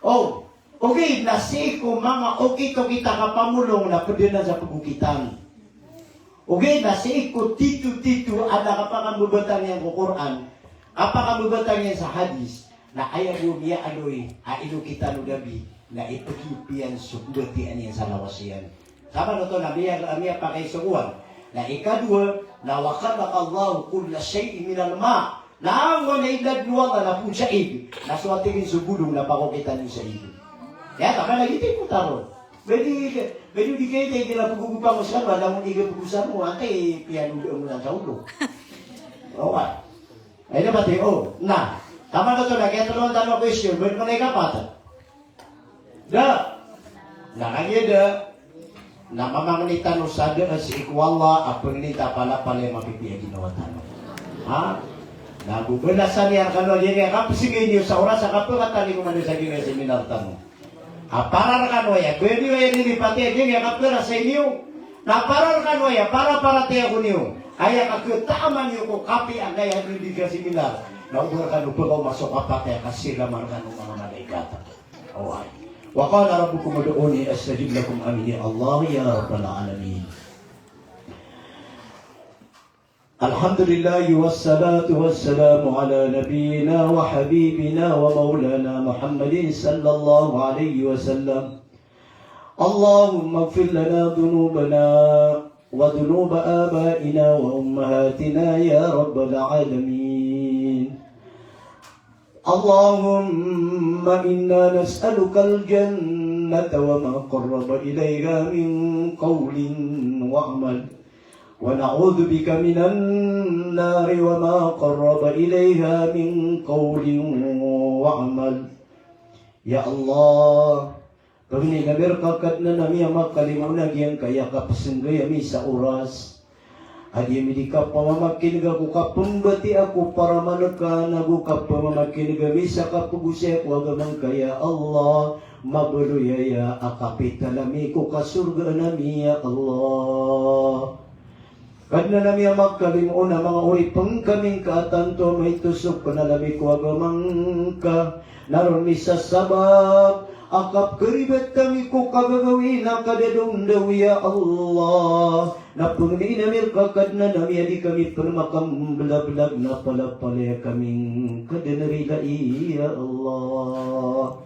O, ogaid na sii ko manga okit-okit a kapamolong na pd anan sa pagokitan. Ogaid na sii ko tito-tito a da kapakambabatan iyan ko Qur'an, kapakambabatan iyan sa hadis, na aya bo miyaaloy a ino kitab o Nabi, na ipagiyog iyan so pmbatiya niyan sa lawas iyan. Saman oto na miya, miyapakay so kowan. Na ikadowa, na wa khalaqa Allahu kulla shay'in minal ma'. Na angkoto na inadn o Allah na phoon sa ig. Na so a tig iyan so bolong na pakokitan iyo sa ig. Aya, taman lagid i phoon tano. Badi, badi di kagiya tig iyan a pagogopang o skano, na ig a pagosar mo, angkai piyanodaan mo sa olo. Oway. Ay, na pati, o, na. Taman oto na, kiyatanoan tano a question, badi man a ikapat. Da. Na kagiya da. Na mamangni tano sa da sii ko Allah a pangnin ta palapalaya mapipiya ginawa tano. Ha? Na bo balasan iyan rkano a giyangkaya kapsingay niyo sa oras a kapkatalingoma niyo sa giyangkaya seminar tano. A para rkano aya, ba niyo aya inipatiya a giyangkaya kapkarasay niyo. Na para rkano aya, para paratiyaya ko niyo. Aya kakataman iyo ko kapiya angkaya di giyangkaya seminar. Na oba rkano pkaoma so kapatay a kasiraman rkano o manga malaikat. Oway. Wa qala rabbukum ud'uni astajib lakum. Amin ya Allah ya Rabbal Alamin. Alhamdulillah, wassalatu wassalamu ala nabiyyina wa habibina wa maulana Muhammadin sallallahu alaihi wasallam. Allahumma ighfir lana dhunubana wa dhunuba abaina wa ummahatina ya Rabbal Alamin. اللهم إنا نسألك الجنة وما قرب إليها من قول وعمل، ونعوذ بك من النار وما قرب إليها من قول وعمل. Ya Allah, pangnin ami rka Kadnan ami a makalimoon a giyangkaya kapsnggay ami sa oras a di ami di kapamamakin'ga ko kapmbatiya ko paraman ka, nago kapamamakin'ga ami sa kapagosaya ko agama ngka, ya Allah, mabaloy aya a kapital ami ko kasorgaan ami, ya Allah. Kadnan ami a makalimoon a manga oripn kami ngka a tanto a maito so knal ami ko agama ngka, na ron misasabap a kapkharibat ami ko kagagawii na kadadaondaw, ya Allah. Na pangnin ami rka Kadnan ami a di kami pn makamblablag na palapalaya kami ngka dn rilai, ya Allah.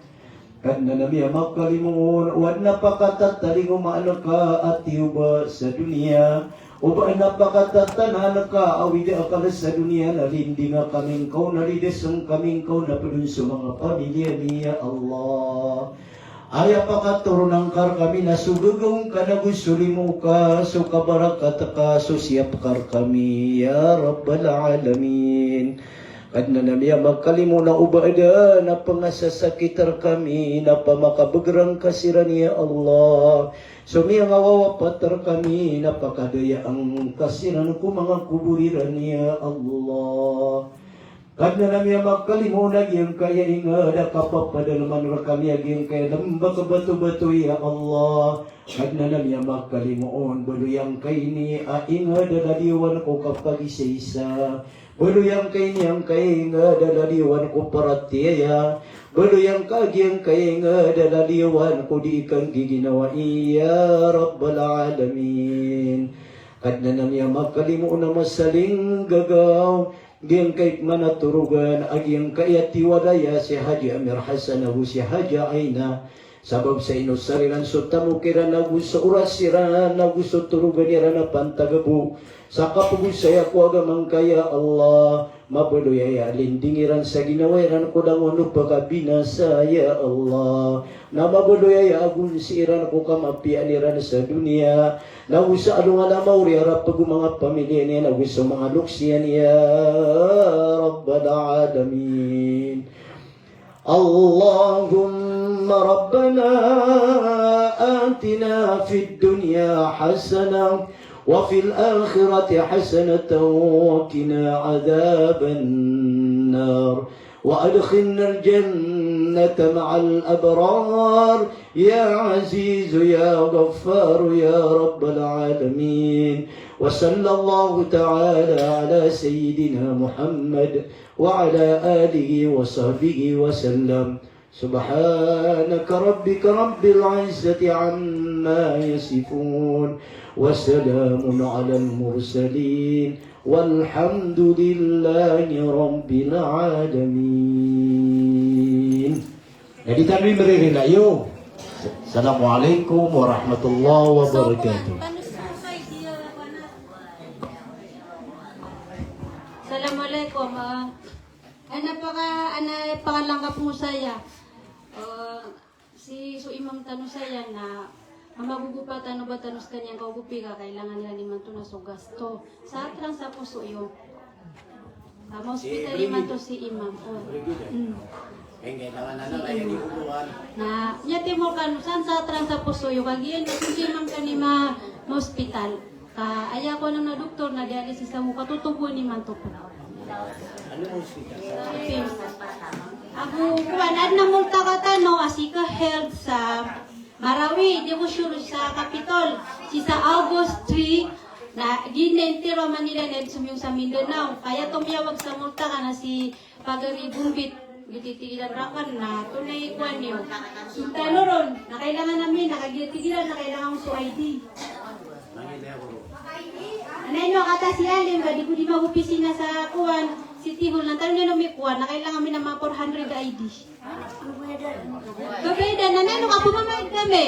Kadnan ami a makalimoon, o adn a pakatatalingomaan ka a tiyoba sa doniya, o ba adn a pakatatanaan ka a awid a akal sa doniya, na lindinga kami ngka on, na lidasn kami ngka on, na pd on so manga pamiliya mi, ya Allah. Aya pakatoronan ka rkami na so gagaw ngka nago so limo ka, so kabarakat ka, so siyap ka rkami, ya Rabbal Alamin. Kadnan ami a makalimoon, o ba adn a pngasasakit rkami na pamakabgr ngka siran, ya Allah. So miyangawawapat rkami na pakadayaan ka siran ko manga kobor iran, ya Allah. Kadnan ami a makalimoon a giyangkaya ingd a kapapadalman rkami a giyangkaya lmbak batobato, ya Allah. Kadnan ami a makalimoon, baloy angkaini a ingd a ladiyawan ko kapagisaisa. Baloy angka ini angkai nga da laliwan ko paratiyaya. Baloy angka giyangkai nga da laliwan ko di kanggiginawai, ya Rabbal Alamin. Kadnan ami a makalimoon a masalinggagaw, giyangkai pman a torogan a giyangkai a tiwalaya si Haji Amir Hassan ago si Haji Aina. Sabap sa inosar iran so tamok iran ago so oras iran ago so torogan iran a pantag bo sa kapagosaya ko agama ngka, ya Allah. Mabaloy aya a linding iran sa ginawa iran ko langon o pagabinasa, ya Allah. Na mabaloy aya a gonsi iran ko kamapiyaan iran sa doniya. Na go sa alongan a maori a rapag o manga pamiliya niyan ago so manga loks iyan, ya Rabbal Alamin. اللهم ربنا آتنا في الدنيا حسنة وفي الآخرة حسنة وقنا عذاب النار وأدخلنا الجنة مع الأبرار يا عزيز يا غفار يا رب العالمين. وصلى الله تعالى على سيدنا محمد وعلى آله وصحبه وسلم. سبحان ربك رب العزة عما يصفون. وسلام على المرسلين. والحمد لله رب العالمين. Jadi tano i mririlayo. Assalamualaikum warahmatullahi wabarakatuh. Assalamualaikum. Ana paka, ana pakalangkap ko saya. Eh, si, so imam tano saya na, a magogopa tano ba tano skaniyan kaogopi ka kailangan iran imanto na so gasto. Sa atrang sa poso iyo. Ka maospital imanto si imam. O. Mm. Na, niya timo kano, san sa atrang sa poso iyo, kagiya na so imam kano i ma, maospital. Ka aya ko anan a doktor na dialysis ago katotogoan imanto pn. Ago kowan, adn a moltaka tano a sii ka health sa Marawi, di ko sure sa Capitol, sii sa August three, na di na intiro a Manila na di somiyong sa Mindanao. Kaya tomiyawag sa moltaka na si Pagari Bumbit, di titigilan rakan na tonay kowan iyo. Sii tano ron, na kailangan ami, na kagiya tigilan, na kailangan so I D. Anay no kata si Alim, ka di ko di mag-opisina sa kowan, City Hall, na tano niyan mikowa, na kailangan ami na mga four hundred I D. Kabayadan, anay no kapamamaid kami.